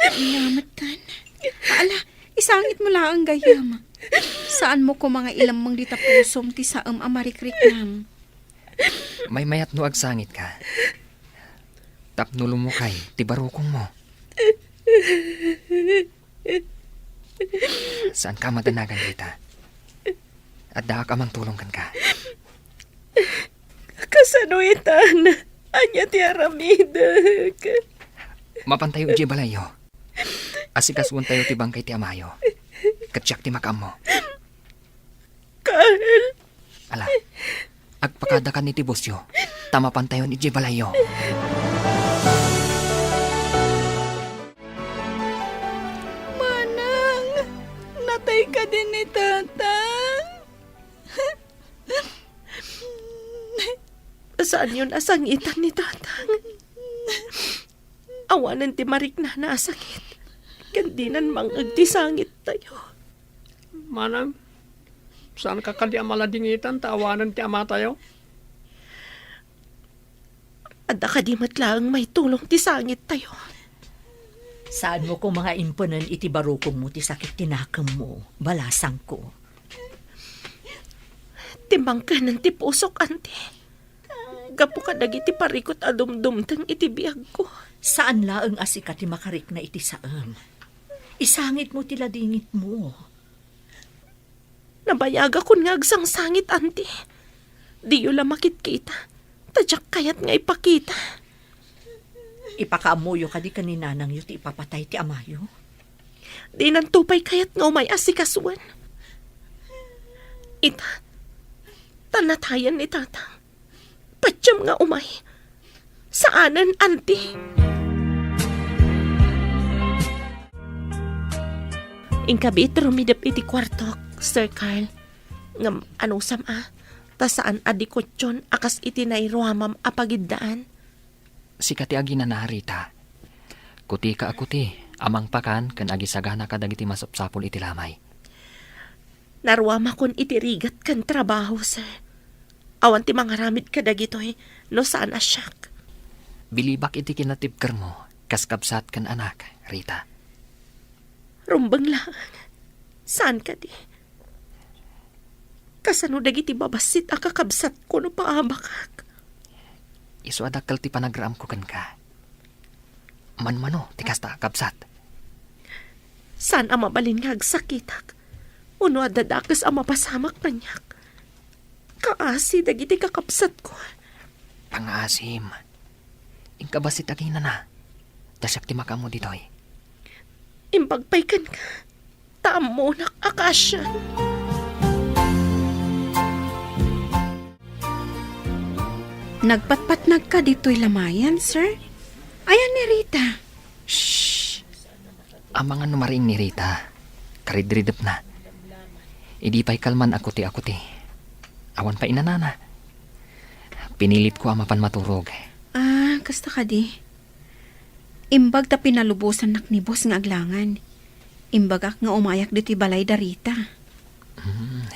Ay, nametan. Ala, isangitmo laeng gayam. Saanmo koma nga ilemmeng dita pusom ti saem a marikriknam. Maymayat no agsangitka. Tapno lumukay ti barukongmo. Saanka a madanagan dita. Addaak a mangtulong kenka. Kasano itan? Ania ti aramidek? Mapantayo idiay balayyo. Asikasuentayo ti bangkay ti amayo. Ket siak ti makaammo. Carl! Ala, agpakadakan iti busyo, ta mapantayon idiay balayyo. Manang, Mamatay kadi ni Tatang? Saanyon a sangitan ni Tatang. Awanen ti mariknana a sakit, ken dinan mang-eg ti sangittayo. Manang, saanka kadi a maladingitan ta awanen ti amatayo? Adda kadi met laeng maitulong ti sangittayo? Saanmo koma nga impenen iti barukongmo ti sakit ti nakemmo, balasangko. Timmangkenen ti pusok, anti. Gapu kadagiti parikut a dumdumteng iti biagko. Saan laeng a sika ti makarikna iti saem. Isangitmo ti ladingitmo. Nabayagakon nga agsangsangit, anti. Diyo la makitkita, ta diak kayat nga ipakita. Ipakaammoyo kadi ken ni nanangyo ti ipapatay ti amayo? Dinanto pay kayat nga umay-asikasuen. Ita, ta natayen ni Tatang. Patiem nga umay. Saanen, anti. Inka biit rumidep iti kuartok, Sir Carl. Ngem anusam a, ta saan a dikutyon a kas iti nairuamam a pagiddaan. Sika ti aginana, Rita. Kutika a kuti a mangpakan ken agisagana kadagiti masapsapul iti lamay. Naruamakon iti rigat ken trabaho, sir. Awan ti mangaramid kadagitoy no saan a siak. Bilibak iti kinatibkermo kas kabsat ken anak, Rita. Rumbeng laeng. Saan kadi? Kasano dagiti babassit a kakabsatko no paabakak? Isu a dakkel ti panagraamko kenka. Manmano ti kasta a kabsat. Saan a mabalin nga agsakitak, wenno adda dakes a mapasamak kaniak. Kaasi dagiti kakabsatko. Pangaasim. Inka bassit aginana. Ta siak ti makaammo ditoy. Imbag pay kenka. Ta ammonak a kaasian. Nagpatpatnagka ditoy lamayan, sir? Ayan ni Rita? Shh! Amangan no mariing ni Rita. Karidridepna. Idi pay kalman a kuti-kuti. Awan pay inanana. Pinilitko a mapan maturog. Ah, kasta kadi. Imbag ta pinalubosannak ni boss nga aglangan. Imbagak nga umayak ditoy balay da Rita. Hmm.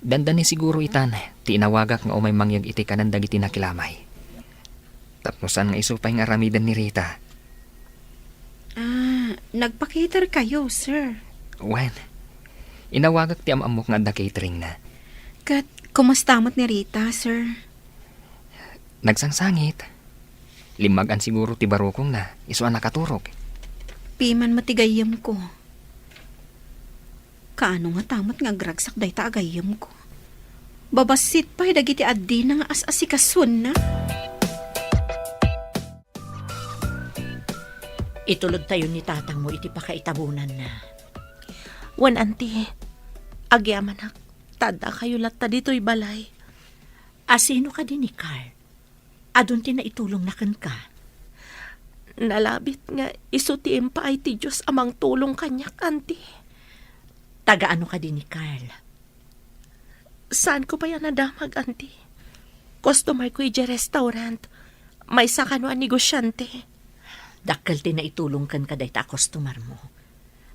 Dandani siguro itan ti inawagak nga umay mangyeg iti kanen dagiti nakilamay. Tapno saan nga isu pay nga aramiden ni Rita. Ah, nagpa-cater kayo, sir? Wen, inawagak ti am-ammok nga adda cateringna. Ket kumusta met ni Rita, sir? Nagsangsangit. Limmagan siguro ti barukongna, isu a nakaturog. Piman met ti gayyemko. Kaano ngata met nga agragsak dayta a gayyemko? Babassit pay dagiti addina nga as-asikasuenna. Itulodtayo ni tatangmo iti pakaitabonanna. Wen, anti, agyamanak, ta addakayo latta ditoy balay. A sino kadi ni Carl? Adun ti naitulongna kenka? Nalabit nga isu ti impaay ti Dios a mangtulong kaniak, anti. Taga ano kadi ni Carl? Saanko pay a nadamag, anti. Customer ko idiay restaurant. Maysa kano a negosyante. Dakkel ti naitulong kenka dayta a customer mo.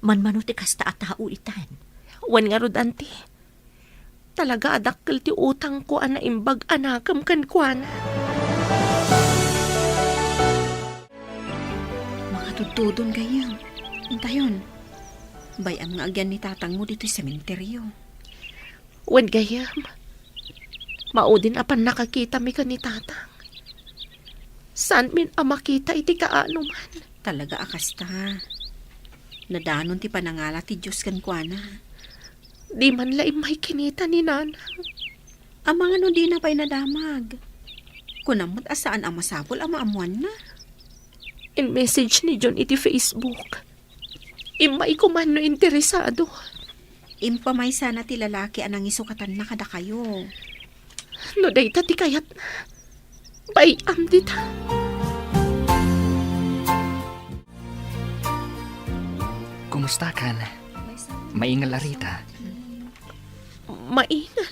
Manmano ti kasta a tao itan? Wen ngarud, anti. Talaga a dakkel ti utangko a naimbag a nakem kenkuana. Makatudtudon gayyem. Intayon. Bay-am nga agyan ni tatangmo ditoy sementeryo. Wen gayyem, maudin a pannakakitami ken ni tatang. Saanmin a makita iti kaanoman. Talaga a kasta. Nadanon ti panangala ti Dios kenkuana. Di man la immay kinita ni nanang. Amangan no dina pay nadamag. Kunam met a saan a masapul a maammoanna. In-message ni John iti Facebook. Immay koman no interesado. Impamaysana ti lalaki a nangisokatanna kadakayo. No dayta ti kayatna, bay-am dita. Kumusta kan? Maysa. Maingal a Rita. Maingal?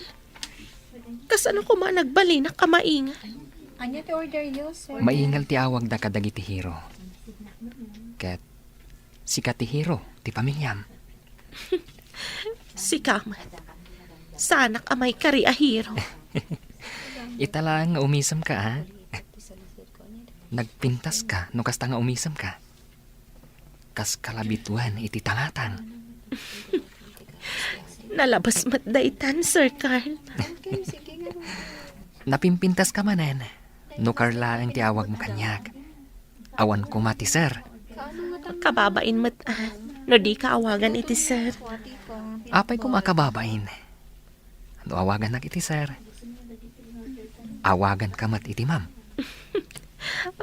Kasano koma nagbalinak a maingal? Ania ti order yo, sir? Maingal ti awagda kadagiti hero. Ket sika ti hero ti pamiliam. Sika met. Saanak a maikari a hero. Ita laeng nga umisemka, a? Nagpintaska no kasta nga umisemka. Kas kalabituen iti tangatang. Nalabas met daytan, Sir Carl. Napimpintaska manen no Carl laeng ti awagmo kaniak. Awan koma ti sir. Kababain met, a, no dika awagan iti sir. Apay koma a kababain? No awagannak iti sir, awaganka met iti ma'am.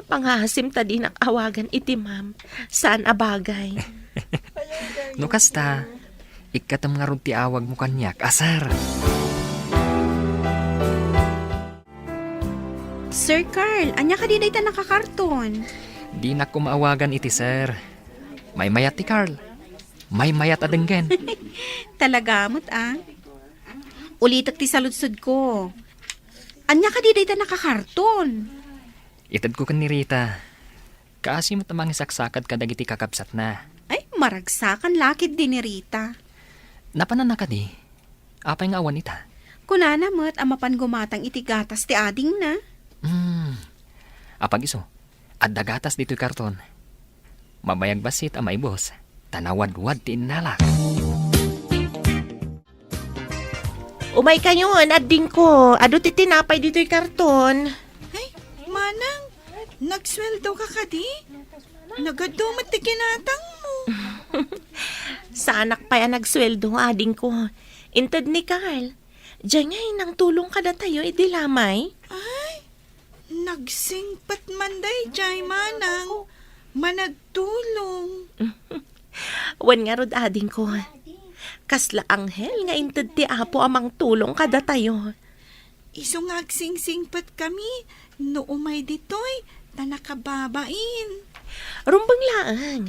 Pangasim ta dinak awagan iti ma'am. Saan a bagay. No kasta, ikkatem ngarud ti awagmo kaniak a sir. Sir Carl, ania kadi dayta nakakarton? Dinak koma awagan iti sir. Maymayat ti Carl. Maymayat a denggen. Talaga met, a? Ulitek ti saludsodko. Ania kadi dayta nakakarton? Itedko ken ni Rita. Kaasi met a mangisaksakad kadagiti kakabsatna. Ay, maragsakan la ketdi ni Rita. Napananna kadi? Apay nga awan ita? Kunana met a mapan gumatang iti gatas ti adingna. Hmm. Apag-isu, adda gatas ditoy karton. Mabayag bassit a maibus, ta nawadwad ti innalak. Umaykayon, adingko. Adu ti tinapay ditoy karton. Ay, manang, nagsueldo ka kadi? Nagadu met ti kinatangmo. Saanak pay a nagsueldo, adingko. Inted ni Carl. Diay ngay nangtulong kadatayo idi lamay? Ay, nagsingpet man daydiay, manang. Managtulong. Wen ngarud, adingko. Kasla anghel nga inted ti Apo a mangtulong kadatayo. Isu nga agsingsingpetkami no umay ditoy ta nakababain. Rumbeng laeng,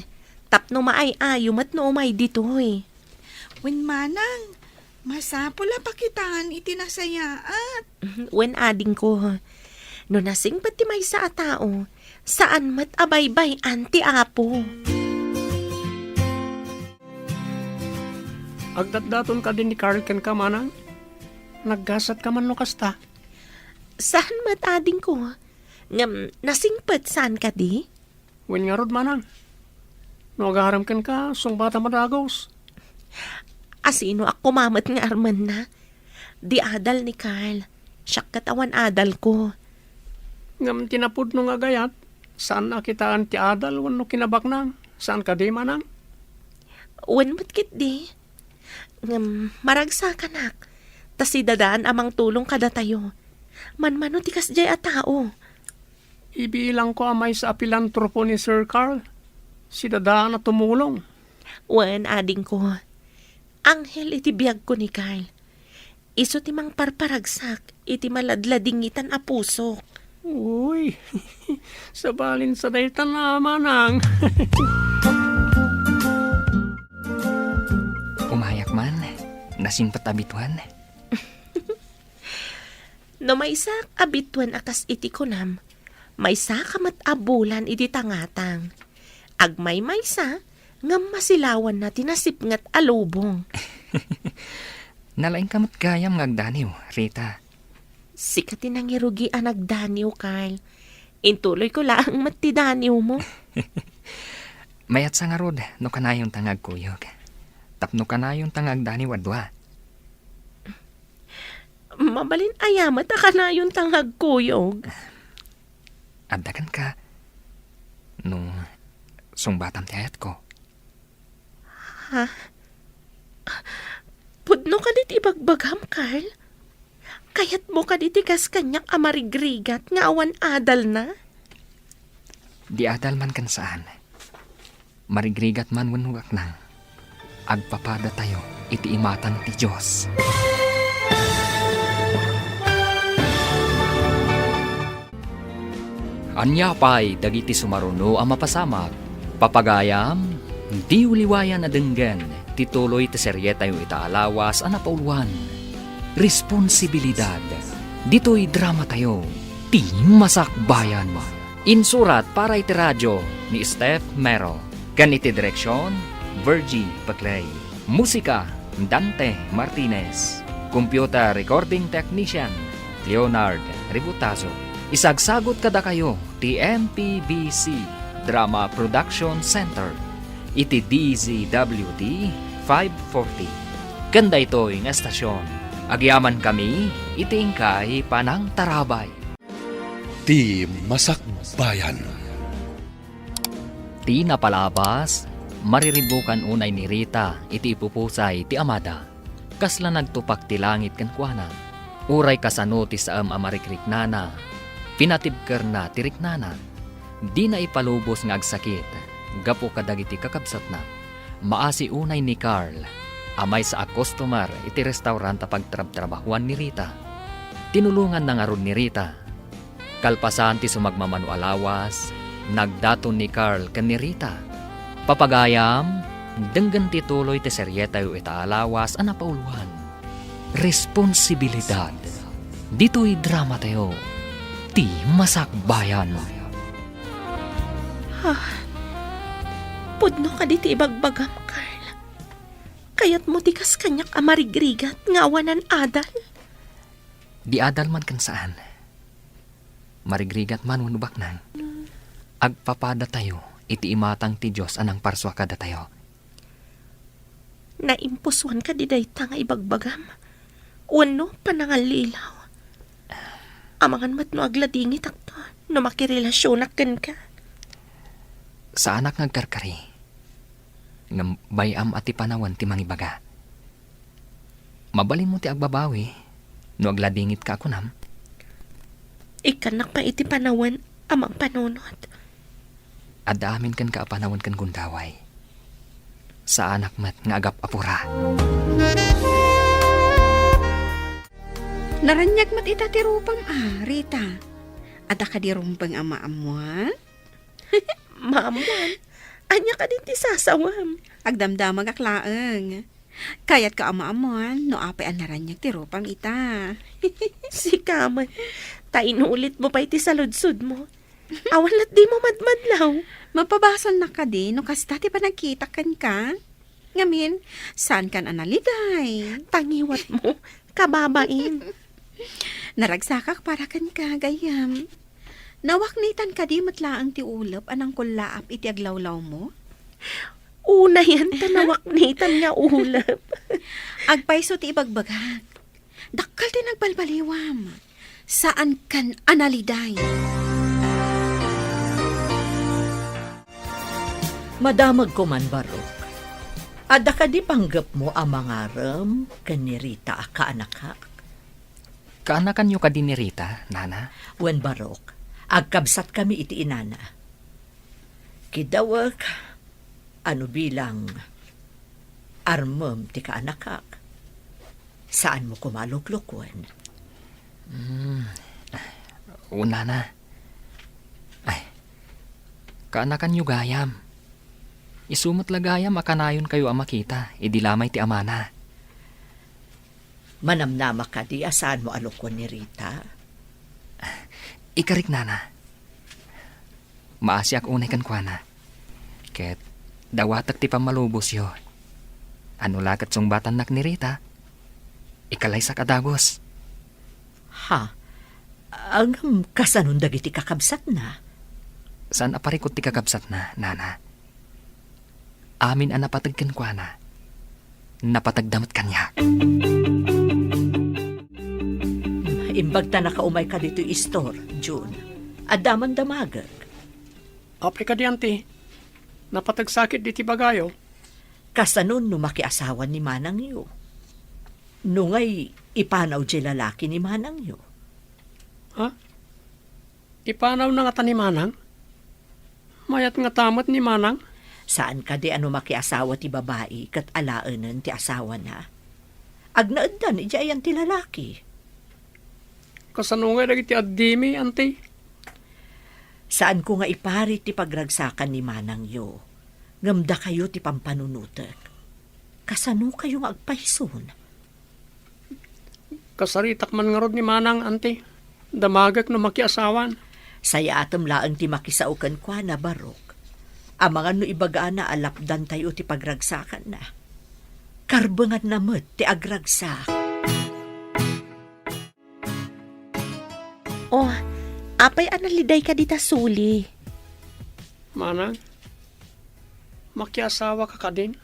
tapno maay-ayo met no umay ditoy. Wen manang, masapul a pakitaan iti nasayaat. Wen, adingko, no nasingpet ti maysa a tao, saan met a baybay-an ti Apo. Agdatdaton kadi ni Carl kenka, manang? Naggasatka man no kasta? Saan met, adingko. Ngem nasingpet saan kadi? Wen ngarud, manang. No agarem kenka, sungbatam a dagus. Asinoak koma met nga armenna? Di adal ni Carl. Siak ket awan adalko. Ngem ti napudno nga agayat, saan a kitaan ti adal wenno kinabaknang. Saan kadi, manang? Wen met ketdi. Ngem maragsakanak, ta si Dadaan a mangtulong kadatayo. Manmano ti kasdiay a tao. Ibilangko a maysa a pilantropo ni Sir Carl. Si Dadaan a tumulong. Wen, adingko. Anghel iti biagko ni Carl. Isu ti mangparparagsak iti maladladingitan a pusok. Uy, sabalin sa daytan a manang. Umayak man, nasingpet a bituen. No maysak a bituen a kas iti kunam, maysaka met a bulan iti tangatang. Agmaymaysa, ngem masilawanna ti nasipnget a lubong. Nalaingka met gayam nga agdaniw, Rita. Sika ti nangirugi a nagdaniw, Carl. Intuloyko laeng met ti daniwmo. Mayatsa ngarud no kanayonta nga agkuyog. Tapno kanayonta nga agdaniw a dua. Mabalin aya met a kanayonta nga agkuyog? Adda kenka, no sungbatam ti ayatko. Ha? Pudno kadi ti ibagbagam, Carl? Kayatmo kadi ti kas kaniak a marigrigat nga awan adalna? Di adal man ken saan. Marigrigat man wenno gaknang, agpapadatayo iti imatang ti Dios. Ania pay dagiti sumaruno a mapasamak, papagayam, diw liwayan a denggen, ti tuloy ti serietayo ita a lawas a napauluan, Responsibilidad. Ditoy dramatayo, Ti Masakbayan. Insurat para iti radio ni Steph Mero, ken iti direksion, Virgie Paclay. Musika, Dante Martinez. Computer recording technician, Leonard Ributazo. Isagsagut kadakayo ti M P B C Drama Production Center iti D Z W T five forty. Ken daytoy nga estasyon, agyamankami iti inkay panangtarabay. Ti Masakbayan. Ti napalabas, mariribukan unay ni Rita iti ipupusay ti amada. Kasla nagtupak ti langit kenkuana. Uray kasano ti saem a marikriknana, pinatibkerna ti riknana. Dina ipalubos nga agsakit gapu kadagiti kakabsatna. Maasi unay ni Carl a maysa a customer iti restaurant a pagtrabtrabahuan ni Rita. Tinulonganna ngarud ni Rita. Kalpasan ti sumagmamano a lawas, nagdaton ni Carl ken ni Rita. Papagayam, denggen ti tuloy ti serietayo ita a lawas a napauluan, Responsibilidad. Ditoy dramatayo, Ti Masakbayan. Ha? Pudno kadi ti ibagbagam, Carl? Kayatmo ti kas kaniak a marigrigat nga awanan adal? Di adal man ken saan. Marigrigat man wenno baknang, agpapadatayo iti imatang ti Dios a nangparsua kadatayo. Naimposuan kadi dayta nga ibagbagam? Wenno panangallilaw? Amangan met no agladingitakto no makirelasionak kenka. Saanak nga agkarkari. Ngem bay-am a ti panawen ti mangibaga. Mabalinmo ti agbabawi no agladingitka a kunam. Ikkannak pay iti panawen a mangpanunot. Adda amin kenka a panawen ken gundaway. Saanak met nga agap-apura. Naraniag met ita ti rupam a, Rita. Adda kadi rumbeng a maammuan? Maammuan? Ania kadi ti sasawem? Agdamdamagak laeng. Kayatko a maammuan no apay a naraniag ti rupam ita. Sika met, ta inulitmo pay ti saludsodmo. Awan lat dimo madmadlaw. Mapabasolnak kadi no kasta ti panagkitak kenka? Ngamin, saankan a naliday? Tangiwatmo, kababain. Naragsakak para kenka, gayyem. Nawaknitan kadi met laeng ti ulep a nangkullaap iti aglawlawmo? Unayen ta nawaknitan nga ulep. Agpayso ti ibagbagak. Dakkel ti nagbalbaliwam. Saankan a naliday. Madamagko man, Barok. Adda kadi panggepmo a mangarem ken ni Rita a kaanakak? Kaanakanyo kadi ni Rita, Nana? Wen, Barok, agkabsatkami iti inana. Kidawek, ano bilang armem ti kaanakak. Saanmo koma a luklukuen. Hmm. O, Nana. Ay, kaanakanyo gayam. Isu met la gayam a kanayonkayo a makita idi la may ti amana. Manamnama kadi a saanmo a lukuen ni Rita? Ikarik, Nana. Maasiak unay kenkuana. Ket dawatek ti pammalubosyo. Ano la ket sungbatannak ni Rita, ikalaysak a dagus. Ha? Ngem kasanon dagiti kakabsatna? Saan a parikut ti kakabsatna, Nana. Amin a napateg kenkuana, napategda met kaniak. Imbag ta nakaumayka ditoy istor, Jun. Adda man damagek. Apay kadi, Auntie? Napategsakit diti bagayo. Kasano no makiasawa ni manangyo? No ngay, ipanaw diay lalaki ni manangyo? Ha? Ipanawna ngata ni manang? Mayat ngata met ni manang? Saan kadi a no makiasawa ti babai ket alaenen ti asawana? Agnaeddan idiay ayan ti lalaki. Kasano ngay dagiti addimi, Auntie? Saanko nga iparit ti pagragsakan ni manangyo, ngem dakayo ti pampanunotek. Kasano kayo nga agpayson? Kasaritak man ngarud ni Manang, Auntie. Damagek no makiasawan. Sayatem laeng ti makisao kenkuana, Barok. Amangan no ibagana a lapdantayo ti pagragsakanna. Karbenganna met ti agragsak. Oh, apay a nalidayka dita suli? Manang, makiasawaka kadin?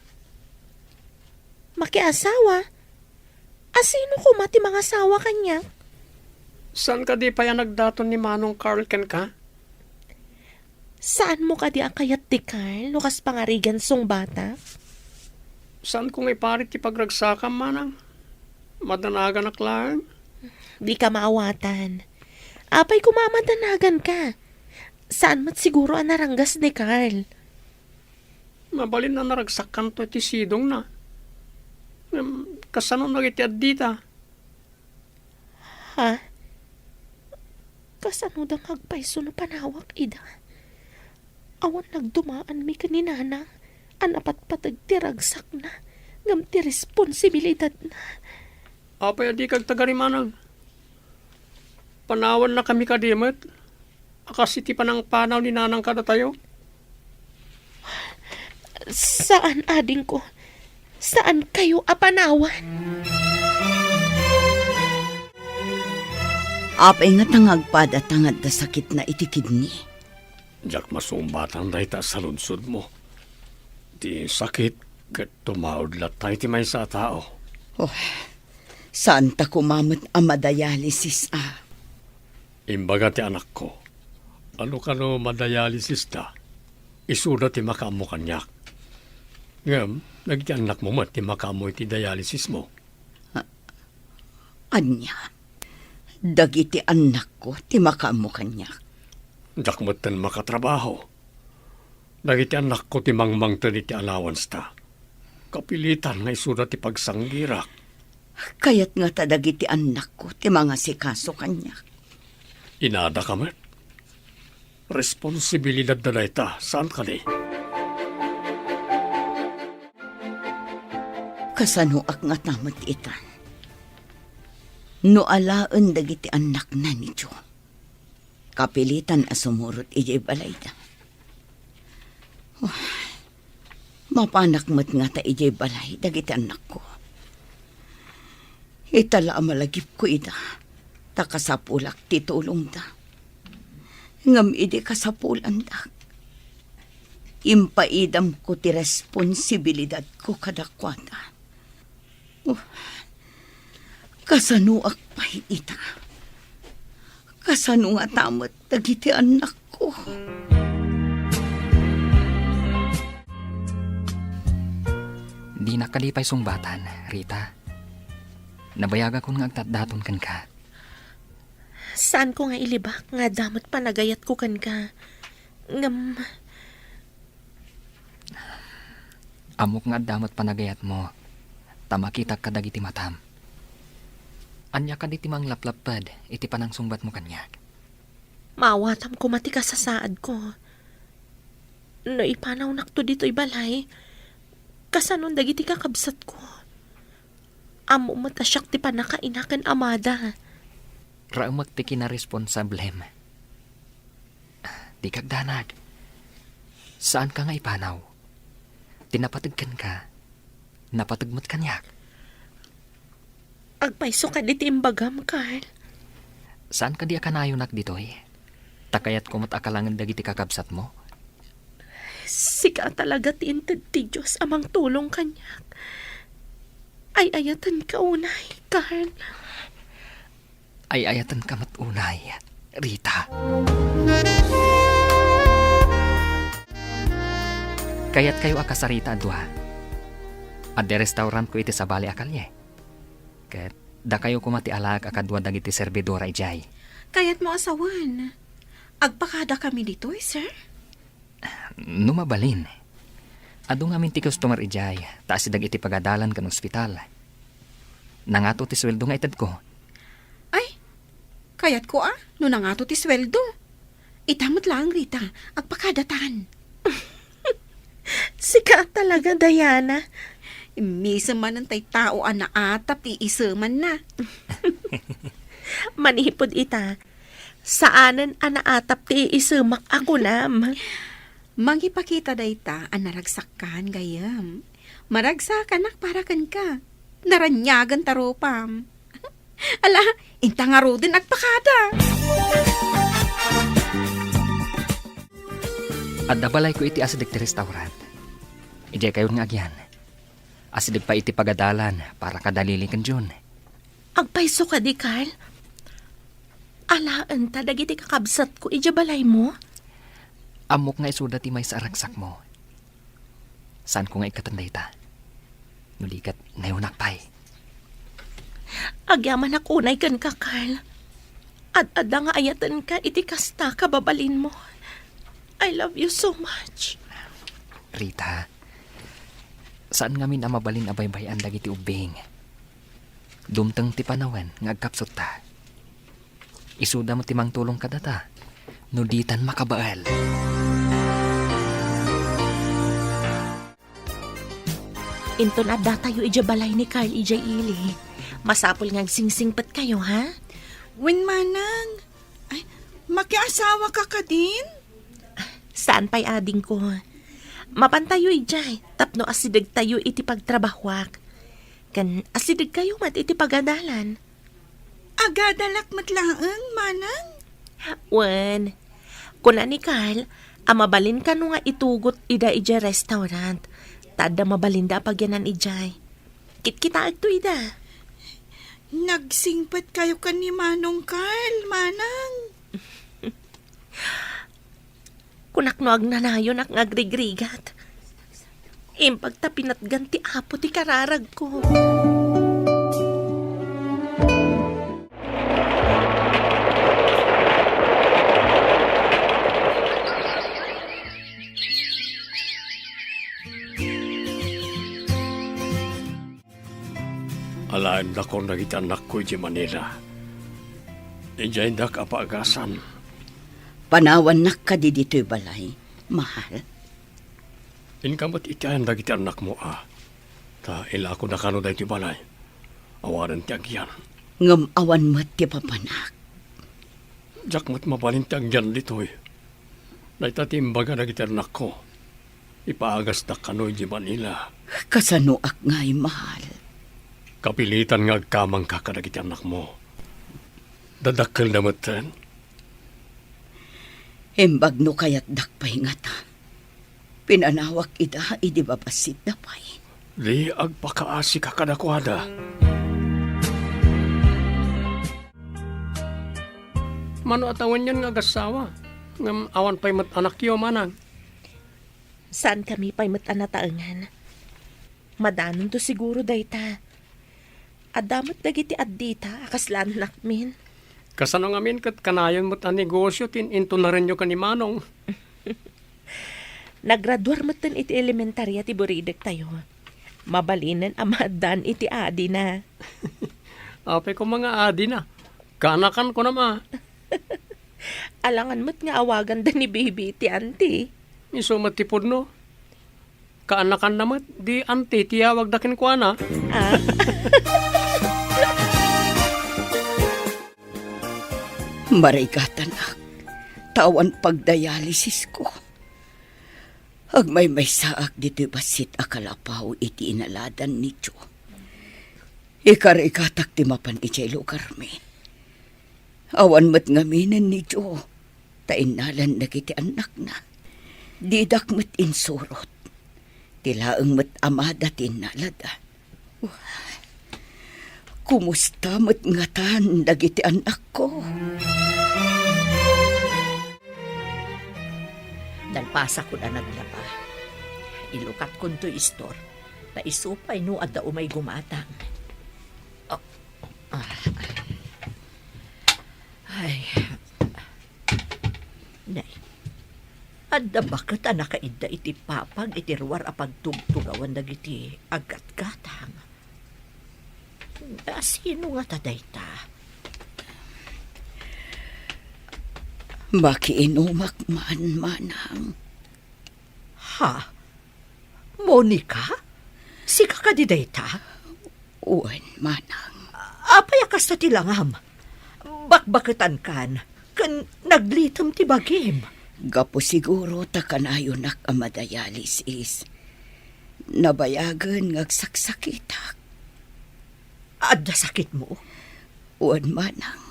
Makiasawa? A sino koma ti mangasawa kaniak? Saan kadi pay a nagdaton ni Manong Carl kenka? Saanmo kadi a kayat ti Carl no kas pangarigan sungbatak? Saanko nga iparit ti pagragsakam, Manang. Madanaganak laeng. Dika maawatan. Apay koma a madanaganka? Saan met siguro a naranggas ni Carl? Mabalin a naragsakkanto iti sidongna. Ngem, kasano dagiti addita? Ha? Kasanoda nga agpayso no panawak ida? Awan nagdumaanmi ken ni Nana a napatpateg ti ragsakna ngem ti responsibilidadna. Apay a dika agtagari, Manang? Panawannakami kadi met a kas iti panangpanaw ni Nanang kadatayo? Saan, adingko. Saankayo a panawan. Apay ngata nga agpadata nga adda sakitna iti kidney? Diak masungbatan dayta a saludsodmo. Ti sakit ket tumaud latta iti maysa a tao. Oh, saanta koma met a madialysis a. Imbaga ti anakko a no kano madialysista, isuda ti makaammo kaniak. Ngem, dagiti annakmo met ti makaammo iti dialysismo. A-, ania? Dagiti annakko ti makaammo kaniak. Diak metten makatrabaho. Dagiti annakko ti mangmangted iti allowance-ta. Kapilitan nga isuda ti pagsanggirak. Kayat ngata dagiti annakko ti mangasikaso kaniak. Inadaka met. Responsibilidadda dayta, saan kadi? Kasanoak ngata met itan? No alaen dagiti annakna ni Joe, kapilitan a sumurot idiay balayda. Oh, mapanak met ngata idiay balay dagiti annakko. Ita la a malagipko ida, ta kasapulak ti tulongda. Ngem idi kasapulandak, impaidamko ti responsibilidadko kadakuada. Oh, kasanoak pay ita? Kasano ngata met dagiti annakko? Dinak kadi pay sungbatan, Rita. Nabayagakon nga agtatdaton kenka. Saanko nga ilibak nga adda met panagayatko kenka. Ngem, ammok nga adda met panagayatmo, ta makitak kadagiti matam. Ania kadi ti manglaplapped iti panangsungbatmo kaniak? Maawatam koma ti kasasaadko. No ipanawnakto ditoy balay, kasanon dagiti kakabsatko? Ammom met a siak ti pannakaina ken amada. Raemek ti kinaresponsablem. Dika agdanag. Saanka nga ipanaw. Ti napateg kenka, napateg met kaniak. Agpayso kadi ti imbagam, Carl? Saan kadi a kanayonak ditoy? Ta kayatko met a kalangen dagiti kakabsatmo. Sika talaga ti inted ti Dios a mangtulong kaniak. Ay-ayatenka unay, Carl. Ay-ayatenka met unay, Rita. Kayatkayo a kasarita a dua. Adda restaurantko iti sabali a kalye. Ket dakayo koma ti alaek a kadua dagiti serbidora idiay. Kayatmo a sawen, agpakadakami ditoy, sir? No mabalin. Adu ngamin ti customer idiay, ta asideg iti pagadalan ken ospital. Nangato ti sueldo nga itedko. Ay, kayatko a, no nangato ti sueldo. Ita met laeng, Rita, agpakadatan. Sika talaga, Diana. Immisem manen tay tao a naatap ti isemanna. Manipud ita, saanen a naatap ti isemak a kunam. Mangipakita dayta a naragsakkan, gayyem. Maragsakanak para kenka. Naraniagen ta rupam. Ala, inta ngaruden agpakada. Adda balayko iti asideg ti restaurant. Idiay kayon nga agian. Asideg pay iti pagadalan para kadalili ken Jun. Agpayso kadi, Carl? Alaenta dagiti kakabsatko idiay balaymo? Ammok nga isuda ti maysa a ragsakmo. Saanko nga ikkaten dayta. No di ket, nayonak pay. Agyamanak unay kenka, Carl. Ad-adda nga ayatenka iti kasta kababalinmo. I love you so much. Rita, saan ngamin a mabalin a baybay-an dagiti ubbing. Dumteng ti panawen nga agkapsutta. Isuda met ti mangtulong kadata no ditan makabael. Inton addatayo idiay balay ni Carl idiay ili, masapul nga agsingsingpetkayo, ha? Wen, manang. Ay, makiasawaka kadin? Saan pay, adingko. Mapantayo idiay tapno asidegtayo iti pagtrabahoak. Ken asidegkayo met iti pagadalan. Agadalak met laeng, manang? Wen, kuna ni Carl a mabalin kano nga itugot ida idiay restaurant, ta adda mabalinda a pagyanan idiay. Kitkitaekto ida. Nagsingpetkayo ken ni Manong Carl, manang? Kunak no agnanayonak nga agrigrigat. Imbag ta pinatgan ti Apo ti kararagko. Alaendakon dagiti annakko idiay Manila. Idiay indak a paagasan. Panawannak kadi ditoy balay, mahal? Inka met iti ayan dagiti annakmo, a. Ta ilakodakano daytoy balay. Awanen ti agian. Ngem awan met ti papanak. Diak met mabalin ti agyan ditoy. Dayta ti imbaga dagiti annakko. Ipaagasdak kano idiay Manila. Kasanoak ngay, mahal? Kapilitan nga agkamangka kadagiti annakmo. Dadakkelda metten. Imbag no kayatdak pay ngata, pinanawak ida idi babassit da pay. Di agpakaasika kadakuada. Mano a tawenyon nga agassawa, ngem awan pay met anakyo, manang? Saankami pay met a nataengan. Madanonto siguro dayta. Adda met dagiti addita a kasla annakmin. Kasano ngamin ket kanayon met a negosio ti in-intunarenyo ken ni Manong? Nagraduar metten iti elementaria ti buridektayo. Mabalinen a maaddaan iti adina. Apay koma nga adina? Kaanakan kunam a. Alangan met nga awaganda ni Bibi iti anti. Isu met ti pudno. Kaanakanna met, di anti ti yawagda kenkuana. Ah. Marigatanak, ta awan pagdialysisko. Agmaymaysaak ditoy bassit a kalapaw iti inaladan ni Joe. Ikarigatak ti mapan idiay lugarmi. Awan met ngaminen ni Joe, ta innalana dagiti annakna. Didak met insurot. Ti laeng met amada ti innalada. Kumusta met ngatan dagiti annakko? Nalpasakon a naglaba. Ilukatkonto istor, ta isu pay no adda umay gumatang. Oh. Ah. Ay. Nay, adda ba ket a nakaidda iti papag iti ruar a pagtugtugawan dagiti aggatgatang? Asino ngata dayta? Makiinumak man, manang. Ha? Monica? Sika kadi dayta? Wen, manang. Apay a kasta ti langam? Bakbaketankan, ken naglitem ti bagim. Gapu siguro ta kanayonak a madialysis. Nabayagen nga agsaksakitak. Adda sakitmo? Wen, manang.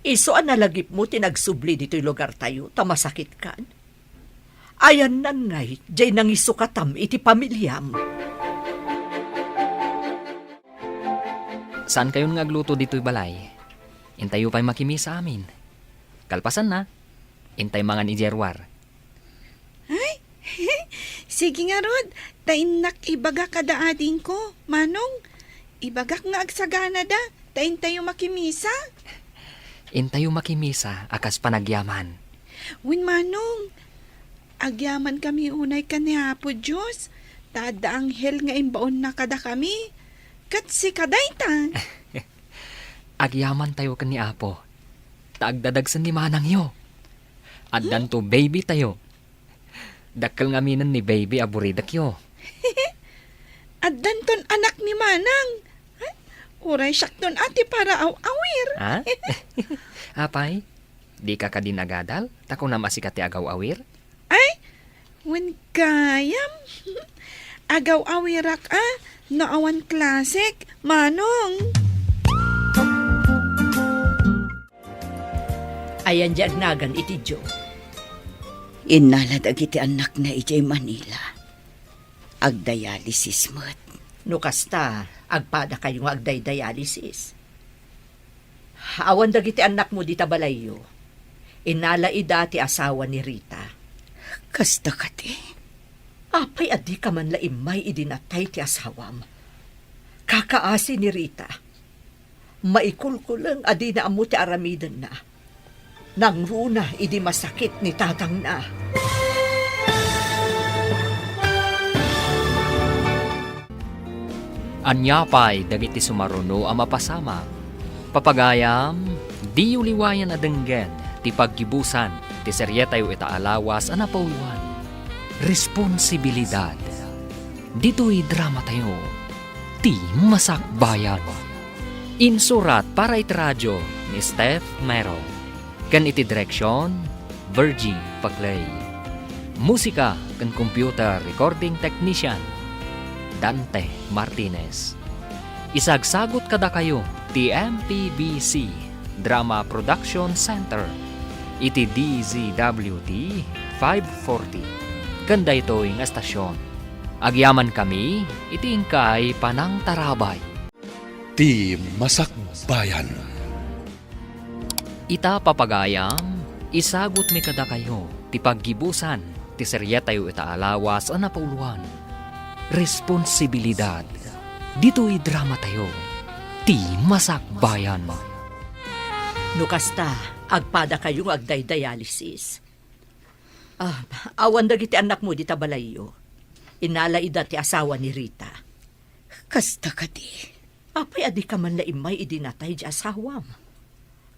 Isu a nalagipmo ti nagsubli ditoy lugartayo ta masakitkan? Ayannan ngay, jay nangisukatam iti pamiliam. Saankayon nga agluto ditoy balay? Intayo pay makimisa amin. Kalpasanna, intay mangan idiay ruar. Ay, sige ngarud, ta innak ibaga kada adingko, Manong. Ibagak nga agsaganada, ta intayo makimisa. Intayo makimisa a kas panagyaman. Wen, Manong, agyamankami unay ken ni Apo Dios, ta adda anghel nga imbaonna kadakami. Ket sika dayta. Agyamantayo ken ni Apo, ta agdadagsen ni manangyo. Addanto baby tayo. Dakkel ngaminen ni baby a buridekyo. Addanton anak ni manang. Ay, uray siakton a ti paraaw-awir. Ha? Apay, dika kadi nagadal? Ta kunam a sika ti agaw-awir? Ay, wen gayam. Agaw-awirak a, no awan klasek, Manong. Ayan di agnagan iti Diyo. Innala dagiti annakna idiay Manila. Agdialysis met. No kasta, agpadakayo nga agdidialysis. Awan dagiti annakmo dita balayyo. Innala ida ti asawa ni Rita. Kasta kadi? Apay a dika man la immay idi natay ti asawam? Kakaasi ni Rita. Maikulkuleng a dina ammo ti aramidenna. Nangruna idi masakit ni tatangna. Ania pay dagiti sumaruno a mapasamak? Papagayam, diyo liwayan a denggen ti paggibusan ti serietayo ita a lawas a napauluan. Responsibilidad. Ditoy dramatayo, Ti Masakbayan. Insurat para iti radio ni Steph Mero. Ken iti direksion, Virgie Paclay. Musika ken computer recording technician, Dante Martinez. Isagsagut kadakayo ti M P B C Drama Production Center iti D Z W T five forty. Ken daytoy nga estasyon, agyamankami iti inkay panangtarabay. Ti Masakbayan. Ita, papagayam, isagutmi kadakayo ti paggibusan ti serietayo ita a lawas a napauluan. Responsibilidad. Ditoy dramatayo, Ti Masakbayan. No kasta, agpadakayo nga agdidialysis. Ah, awan dagiti annakmo dita balayyo. Innala ida ti asawa ni Rita. Kasta kadi? Apay a dika man la immay idi natay di asawam?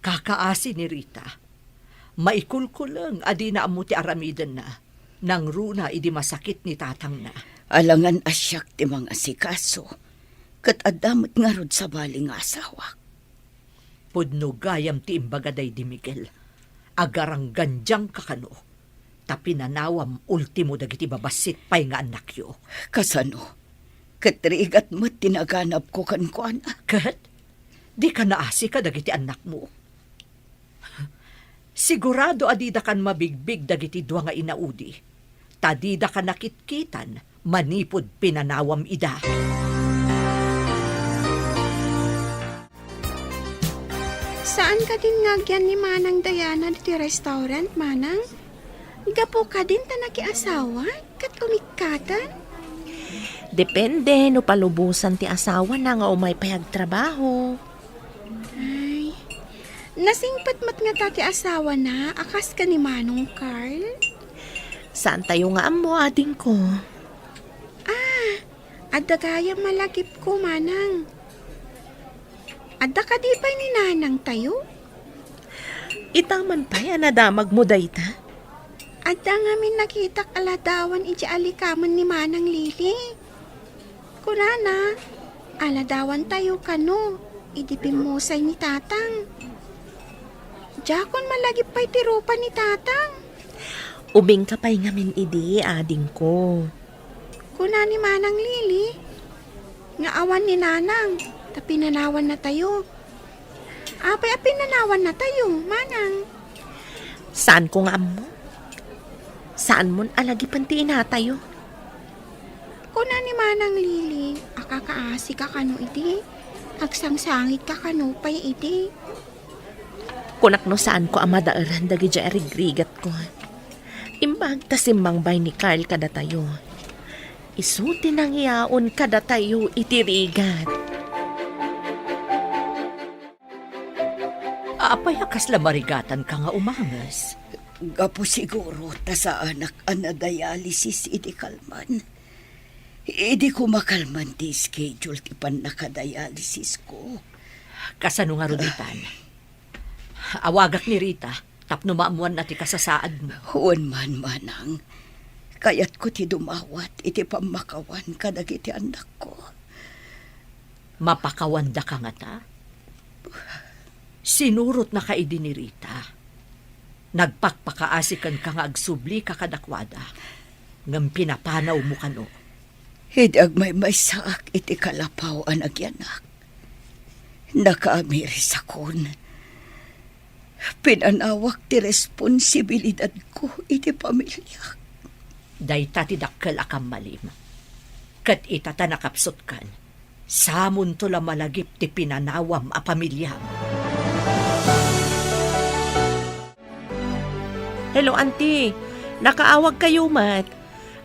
Kakaasi ni Rita. Maikulkuleng a dina ammo ti aramidenna. Nangruna idi masakit ni tatangna. Alangan a siak ti mangasikaso, ket adda met ngarud sabali nga asawak. Pudno gayam ti imbaga daydi Miguel. Agaranggandiangka kano, ta pinanawam ultimo dagiti babassit pay nga annakyo. Kasano? Ket rigat met ti naganabko kenkuana. Ket dika naasi kadagiti annakmo. Sigurado a didakan mabigbig dagiti dua nga inaudi, ta didaka nakitkitan manipud pinanawam ida. Saan kadin nga agyan ni Manang Diana ditoy restaurant, Manang? Gapu kadin ta nakiasawa ket umikkatan? Depende no palubosan ti asawana nga umay pay agtrabaho. Ay, nasingpet met ngata ti asawana a kas ken ni Manong Carl? Saantayo nga ammo, adingko. Ah, adda gayam a lagipko, Manang. Adda kadi pay ni nanangtayo? Ita man pay a nadamagmo dayta? Adda ngamin nakitak a ladawan idiay alikamen ni Manang Lili. Kunana, aladawantayo kano idi pimmusay ni Tatang. Diakon malagip pay ti rupa ni Tatang. Ubingka pay ngamin idi, adingko. Kuna ni Manang Lili nga awan ni Nanang ta pinanawannatayo. Apay a pinanawannatayo, Manang? Saanko nga ammo. Saanmon a lagipen ti inatayo. Kuna ni Manang Lili a kakaasika kano idi, agsangsangitka kano pay idi. Kunak no saanko a madaeran dagidiay a rigrigatko. Imbag ta simmangbay ni Carl kadatayo. Isu ti nangiaon kadatayo iti rigat. Apay a kasla marigatanka nga umanges? Gapu siguro ta saanak a nadialysis idi kalman. Idi koma kalman ti schedule ti pannakadialysisko. Kasano ngarud itan? Awagak ni Rita tapno maammoanna ti kasasaadmo. Wen man, Manang. Kayatko ti dumawat iti pammakawan kadagiti annakko. Mapakawandaka ngata? Sinurotnaka idi ni Rita. Nagpakpakaasi kenka nga agsublika kadakuada, ngem pinapanawmo kano. Idi agmaymaysaak iti kalapaw a nagyanak, nakaamirisakon. Pinanawak ti responsibilidadko iti pamiliak. Dayta ti dakkel a kammalim. Ket ita ta nakapsutkan, samonto la malagip ti pinanawam a pamiliam. Hello, Auntie. Nakaawagkayo met.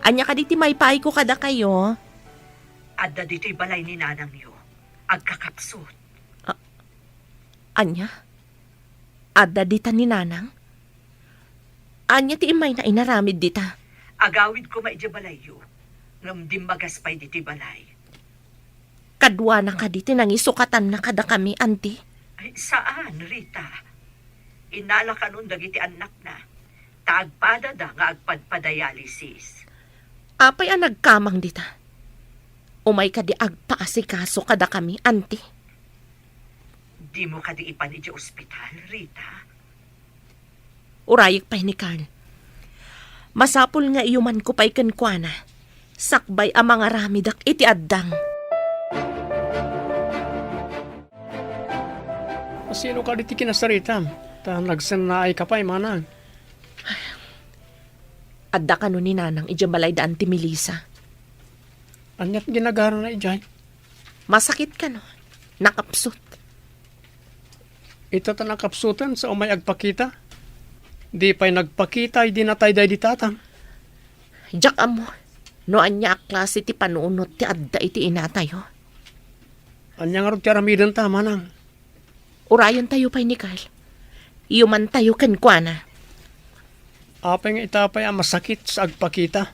Ania kadi ti maipaayko kadakayo? Adda ditoy balay ni nanangyo. Agkakapsut. A-, ania? Adda dita ni Nanang? Ania ti immayna inaramid dita? Agawid koma idiay balayyo, ngem dimmagas pay ditoy balay. Kaduana kadi ti nangisukatanna kadakami, Auntie? Ay, saan, Rita. Innalakanon dagiti annakna, ta agpadada nga agpadpadialysis. Apay a nagkamang dita? Umay kadi agpaasikaso kadakami, Auntie? Dimo kadi ipan idiay ospital, Rita? Urayek pay ni Carl. Masapul nga iyumanko pay kenkuana, sakbay a mangaramidak iti addang. Sino kadi ti kinasaritam? Ta nagsennaayka pay, Manang. Adda kano ni Nanang idiay balay da Auntie Melissa. Ania ti ginagarana idiay? Masakit kano. Nakapsut. Ita ta nakapsuten sa umay agpakita. Di pay nagpakita idi natay daydi Tatang. Diak ammo no ania a klase ti panunot ti adda iti inatayo. Ania ngarud ti aramidenta, Manang? Urayentayo pay ni Carl. Iyumantayo kenkuana. Apay nga ita pay a masakit sa agpakita?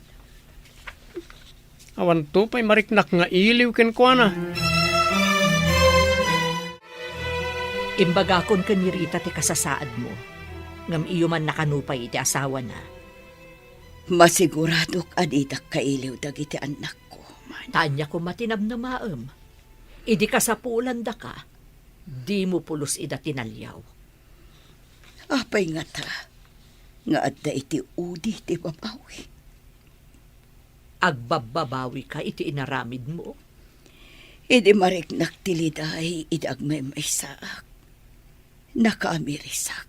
Awanto pay mariknak nga iliw kenkuana. Imbagakon ken ni Rita ti kasasaadmo, ngem iyumanna kano pay iti asawana. Masiguradok a didak kailiw dagiti annakko, Manang. Ta ania koma ti namnamaem? Idi kasapulandaka, dimo pulos ida tinaliaw. Apay ngata nga adda iti udi ti babawi? Agbabbabawika iti inaramidmo? Idi mariknak ti liday idi agmaymaysaak, nakaamirisak.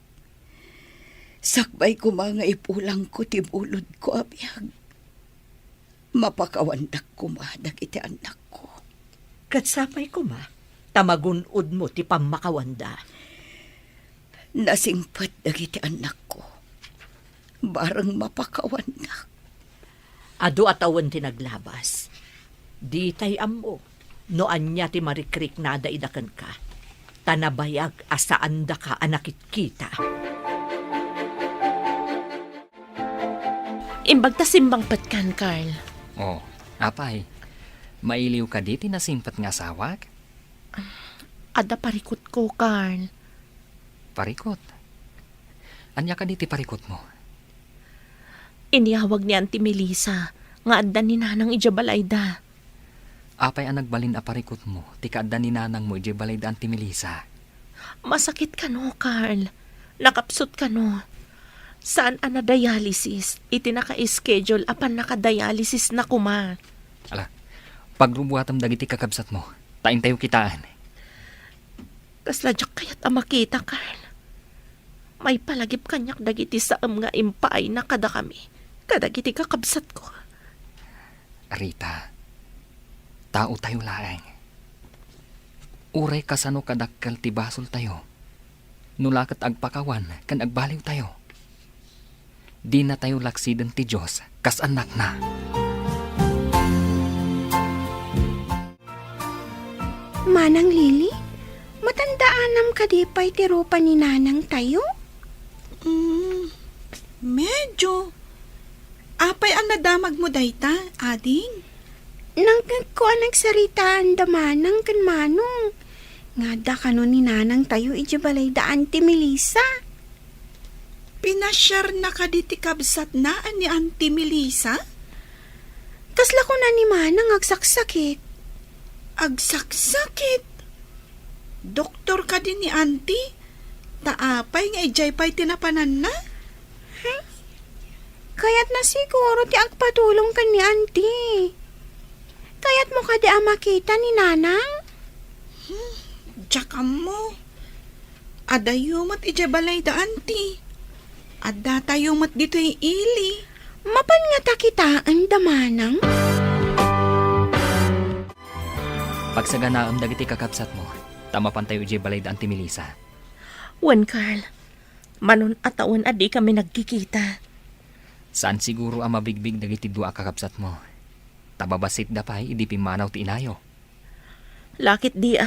Sakbay koma nga ipulangko ti bulodko a biag, mapakawandak koma dagiti annakko. Ket sapay koma ta magun-odmo ti pammakawanda. Nasingpet dagiti annakko, bareng mapakawandak. Adu a tawen ti naglabas. Ditay ammo no ania ti marikriknada ida kenka, ta nabayag a saandaka a nakitkita. Imbag ta simmangpetkan, Carl. Oh, apay, mailiw kadi ti nasingpet nga asawak? Adda parikutko, Carl. Parikut? Ania kadi ti parikutmo? Inyawag ni Auntie Melissa nga adda ni Nanang idiay balayda. Apay a nagbalin a parikutmo ti kaadda ni nanangmo idiay balay da Auntie Melissa? Masakit kano, Carl. Nakapsut kano. Saan a na-dialysis iti naka-schedule a pannaka-dialysis na koma. Ala, pagrubuatem dagiti kakabsatmo, ta intayo kitaen. Kasla diak kayat a makita, Carl. Maipalagip kaniak dagiti saem nga impaayna kadakami, kadagiti kakabsatko. Rita, taotayo laeng. Uray kasano kadakkel ti basoltayo, no la ket agpakawan ken agbaliwtayo, dinatayo laksiden ti Dios kas annakna. Manang Lily, matandaanam kadi pay ti rupa ni nanangtayo? Mm, medyo. Apay a nadamagmo dayta, ading? Nangngegko a nagsaritaan da manang ken manong nga adda kano ni nanangtayo idiay balay da Auntie Melissa. Pinasiarna kadi ti kabsatna a ni Auntie Melissa? Kasla kuna ni manang agsaksakit. Agsaksakit? Doktor kadi ni Auntie? Ta apay nga idiay pay ti napananna? Hmm? Kayatna siguro ti agpatulong ken ni Auntie. Kayatmo kadi a makita ni Nanang? Hmm, diak ammo. Adayo met idiay balay da Auntie. Addatayo met ditoy ili. Mapan ngata kitaen da manang? Pagsaganaem dagiti kakabsatmo, ta mapantayo idiay balay da Auntie Melissa. Wen, Carl. Manon a tawen a dikami nagkikita. Saan siguro a mabigbig dagiti dua a kakabsatmo, ta babassitda pay idi pimmanaw ti inayo. Lakit di a,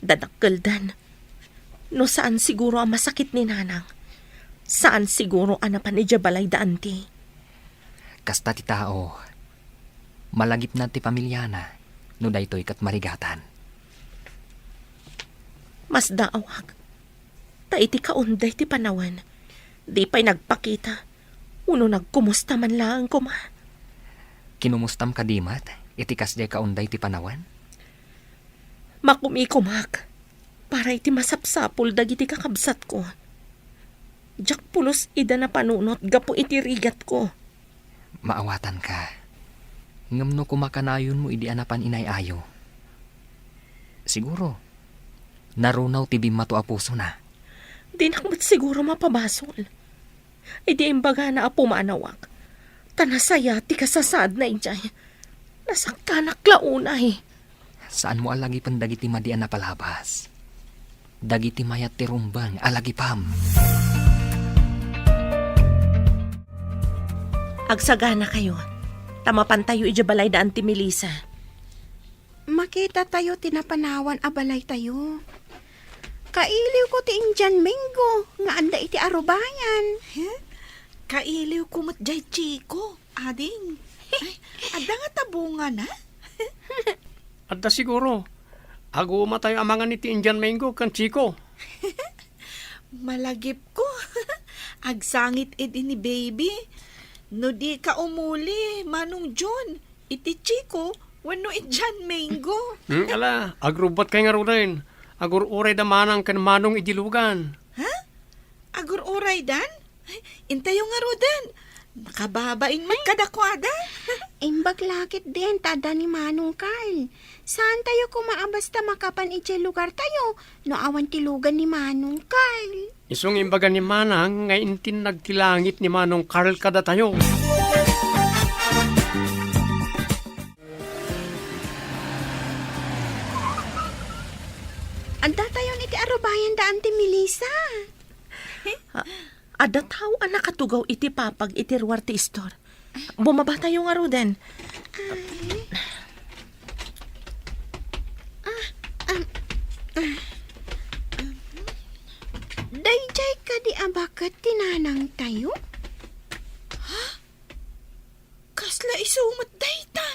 dadakkeldan. No saan siguro a masakit ni Nanang, saan siguro a napan idiay balay da Auntie. Kasta ti tao, malagipna ti pamiliana no daytoy ket marigatan. Masdaawak. Ta iti kaunday ti panawen, di pay nagpakita, wenno nagkumusta man laeng koma. Kinumustam kadi met iti kasdiay kaunday ti panawen? Makumikomak para iti masapsapul dagiti kakabsatko. Diak pulos ida napanunot gapu iti rigatko. Maawatanka. Ngem no kumakanayonmo idi a napan inay-ayo, siguro, narunaw ti bimmato a pusona. Dinak met siguro mapabasol. Idi imbagana a pumanawak, ta nasaya ti kasasaadna idiay. Nasakkanak la unay. Saanmo a lagipen dagiti madi a napalabas. Dagiti mayat ti rumbeng a lagipem. Agsaganakayo, ta mapantayo idiay balay da Auntie Melissa. Makitatayo ti napanawan a balaytayo. Kailiwko ti Indian mango nga adda iti arubayan. Huh? Kailiwko met jay Chico. Ading. Ay, adda ngata bungana? Adda siguro. Agumatayo a mangan iti Indian mango ken Chico. Malagipko. Agsangit idi ni baby. No dika umuli, Manong John, iti Chico wenno Indian mango. Hmm, ala, agrubbatkay ngaruden. Agur-uray da manang ken manong idi lugan. Ha? Agur-uraydan? Ay, intayo ngaruden. Nakababain met kadakuada. Imbag laketdin ta adda ni Manong Carl. Saantayo koma a basta makapan idiay lugartayo no awan ti lugan ni Manong Carl. Isu nga imbaga ni Manang nga intinnag ti langit ni Manong Carl kadatayo. Addatayon iti arubayan da Auntie Melissa. Ah, adda tao a nakatugaw iti papag iti ruar ti istor. Bumabatayo ngaruden. Ay. Ah, um, ah, um. Daydiay kadi a baket ti nanangtayo? Ha? Kasla isu met dayta?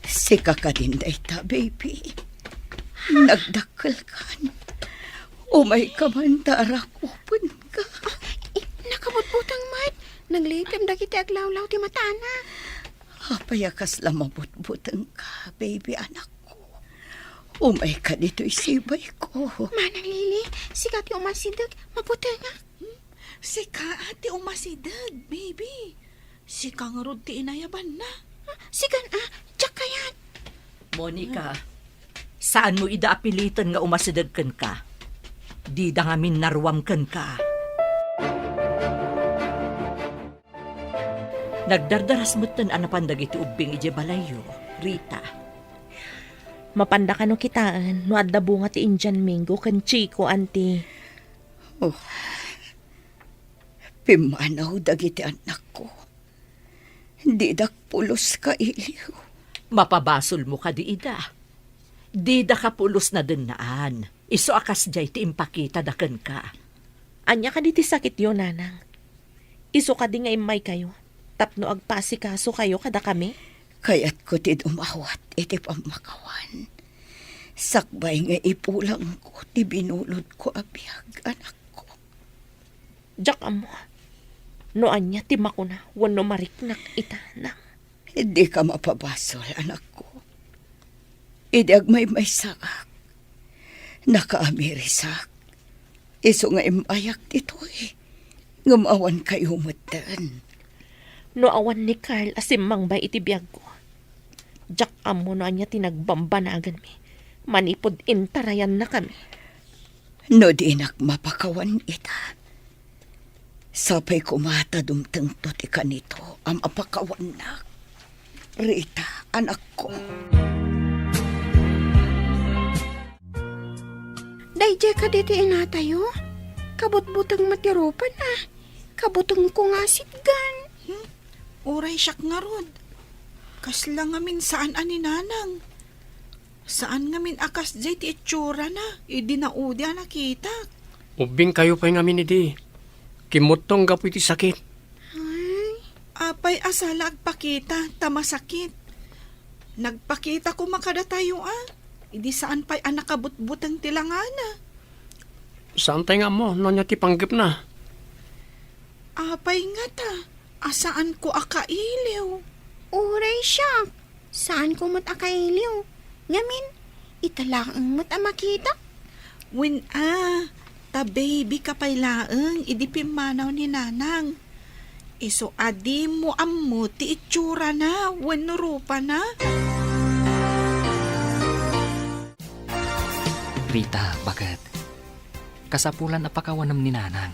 Sika kadin dayta, baby. Nagdakkelkan. Umayka man ta arakupenka. Eh, nakabutbutang met. Naglitem dagiti aglawlaw ti matana. Apay a kasla mabutbutengka, baby anakko? Umayka ditoy sibayko. Manang Lily, sika ti umasideg, mabutengak. Sika ti umasideg, baby. Sika ngarud ti inayabanna. Ah, sikan a, diak kayat. Monica, saanmo ida a piliten nga umasideg kenka. Dida ngamin naruam kenka. Nagdardaras metten a napan dagiti ubbing idiay balayyo, Rita. Mapanda kano kitaen no adda bunga ti Indian mango ken Chico, Auntie. Oh, pimmanaw dagiti annakko. Didak pulos kailiw. Mapabasolmo kadi ida? Didaka pulos nadennaan. Isu a kasdiay ti impakitada kenka. Ania kadi ti sakityo, nanang? Isu kadi nga immaykayo tapno agpaasikasokayo kadakami? Kayatko ti dumawat iti pammakawan. Sakbay nga ipulangko ti binulodko a biag, anakko. Diak ammo no ania ti makuna wenno mariknak ita, nang. Dika mapabasol, anakko. Idi agmaymaysaak, nakaamirisak. Isu nga immayak ditoy, ngem awan kayo metten. No awan ni Carl a simmangbay iti biagko, diak ammo no ania ti nagbambanaganmi manipud intarayannakami. No dinak mapakawan ita, sapay koma ta dumtengto ti kanito a mapakawannak, Rita, anakko. Daydiay kadi ti inatayo? Kabutbuteng met ti rupana. Kabutengko nga sitgan. Hmm? Uray siak ngarud. Kasla ngamin saan a ni nanang. Saan ngamin a kasdiay ti itsurana idi naudi a nakitak. Ubbingkayo pay ngamin idi. Kimmuttong gapu iti sakit. Ay. Apay a sala agpakita ta masakit. Nagpakita koma kadatayo a. Idi saan pay a nakabutbuteng ti langana. Saantay nga ammo no ania ti panggepna. Apay ngata a saanko a kailiw? Uray siak, saanko met a kailiw. Ngamin, ita laeng met a makitak. Wen a, ta baby ka pay laeng idi pimmanaw ni nanang. Isu a dimo ammo ti itsurana wenno rupana. Rita, baket. Kasapulan a pakawanem ni nanang.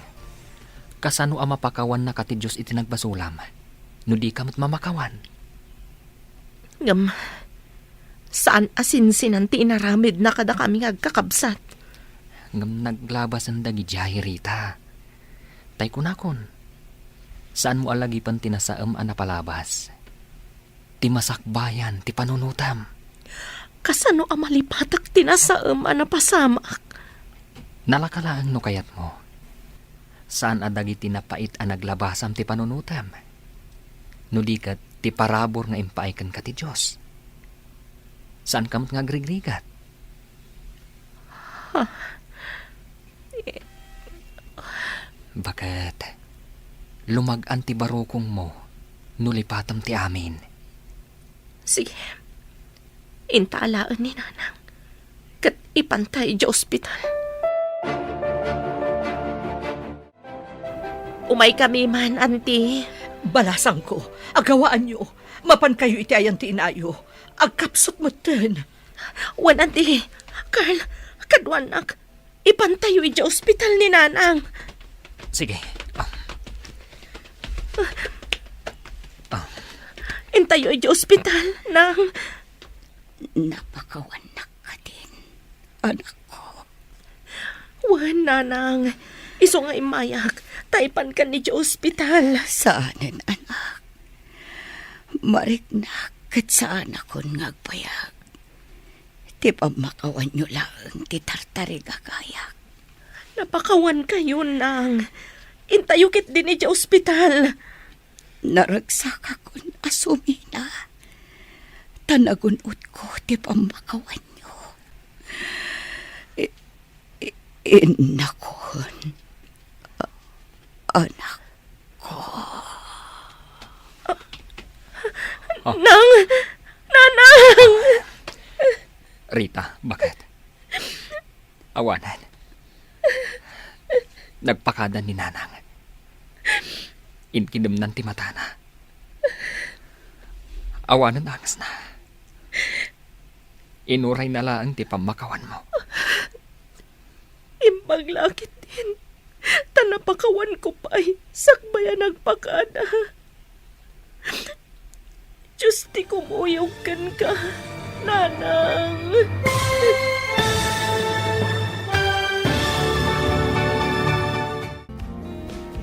Kasano a mapakawannaka ti Dios iti nagbasolam, no dika met mamakawan? Ngem, saan a sinsinan ti inaramidna kadakami nga agkakabsat. Ngem naglabasen dagidiay, Rita. Tay kunakon, saanmo a lagipen ti nasaem a napalabas. Ti masakbayan ti panunotem. Kasano a malipatek ti nasaem a napasamak? Nalaka laeng no kayatmo. Saan a dagiti napait a naglabasam ti panunotem. No di ket ti parabur nga impaay kenka ti Dios. Saanka met nga agrigrigat. Baket, lumag-an ti barukongmo no lipatem ti amin. Sige. Inta alaen ni nanang. Ket ipanta idiay ospital. Umaykami man, Auntie. Balasangko, agawaanyo. Mapankayo iti ayan ti inayo. Agkapsut metten. Wen, Auntie. Carl, kaduanak. Ipantayo idiay ospital ni nanang. Sige. Ah. Ah. Intayo idiay ospital, nang. Napakawannak kadin, anakko. Wen, nanang. Isu nga immayak, ta ipankan idiay ospital. Saanen, anak. Mariknak ket saanakon nga agbayag. Ti pammakawanyo laeng ti tartarigagayak. Napakawankayo, nang. Intayo ketdin idiay ospital. Naragsakakon a sumina, ta nagun-otko ti pammakawanyo. I-, i-, innakon, a-, anakko. Oh. Nang! Nanang! Rita, bakit? Awanen. Nagpakadan ni Nanang. Inkidemnan ti matana. Awanen angesna. Inurayna laeng ti pammakawanmo. Imbag la ketdin, ta napakawanko pay sakbay a nagpakada. Diyos ti kumuyog kenka, Nanang.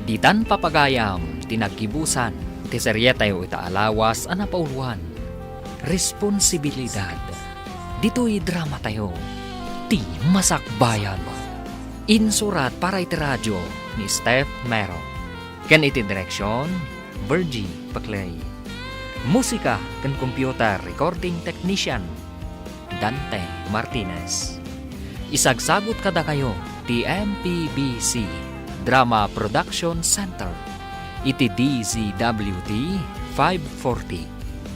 Ditan papagayam ti naggibusan ti serietayo ita a lawas a napauluan, Responsibilidad. Ditoy dramatayo, Ti Masakbayan. Insurat para iti radio ni Steph Mero. Ken iti direksion, Virgie Paclay. Musika ken computer recording technician, Dante Martinez. Isagsagut kadakayo ti M P B C Drama Production Center iti D Z W T five forty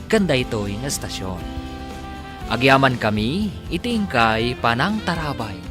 ken daytoy nga estasion. Agyamankami iti inkay panangtarabay.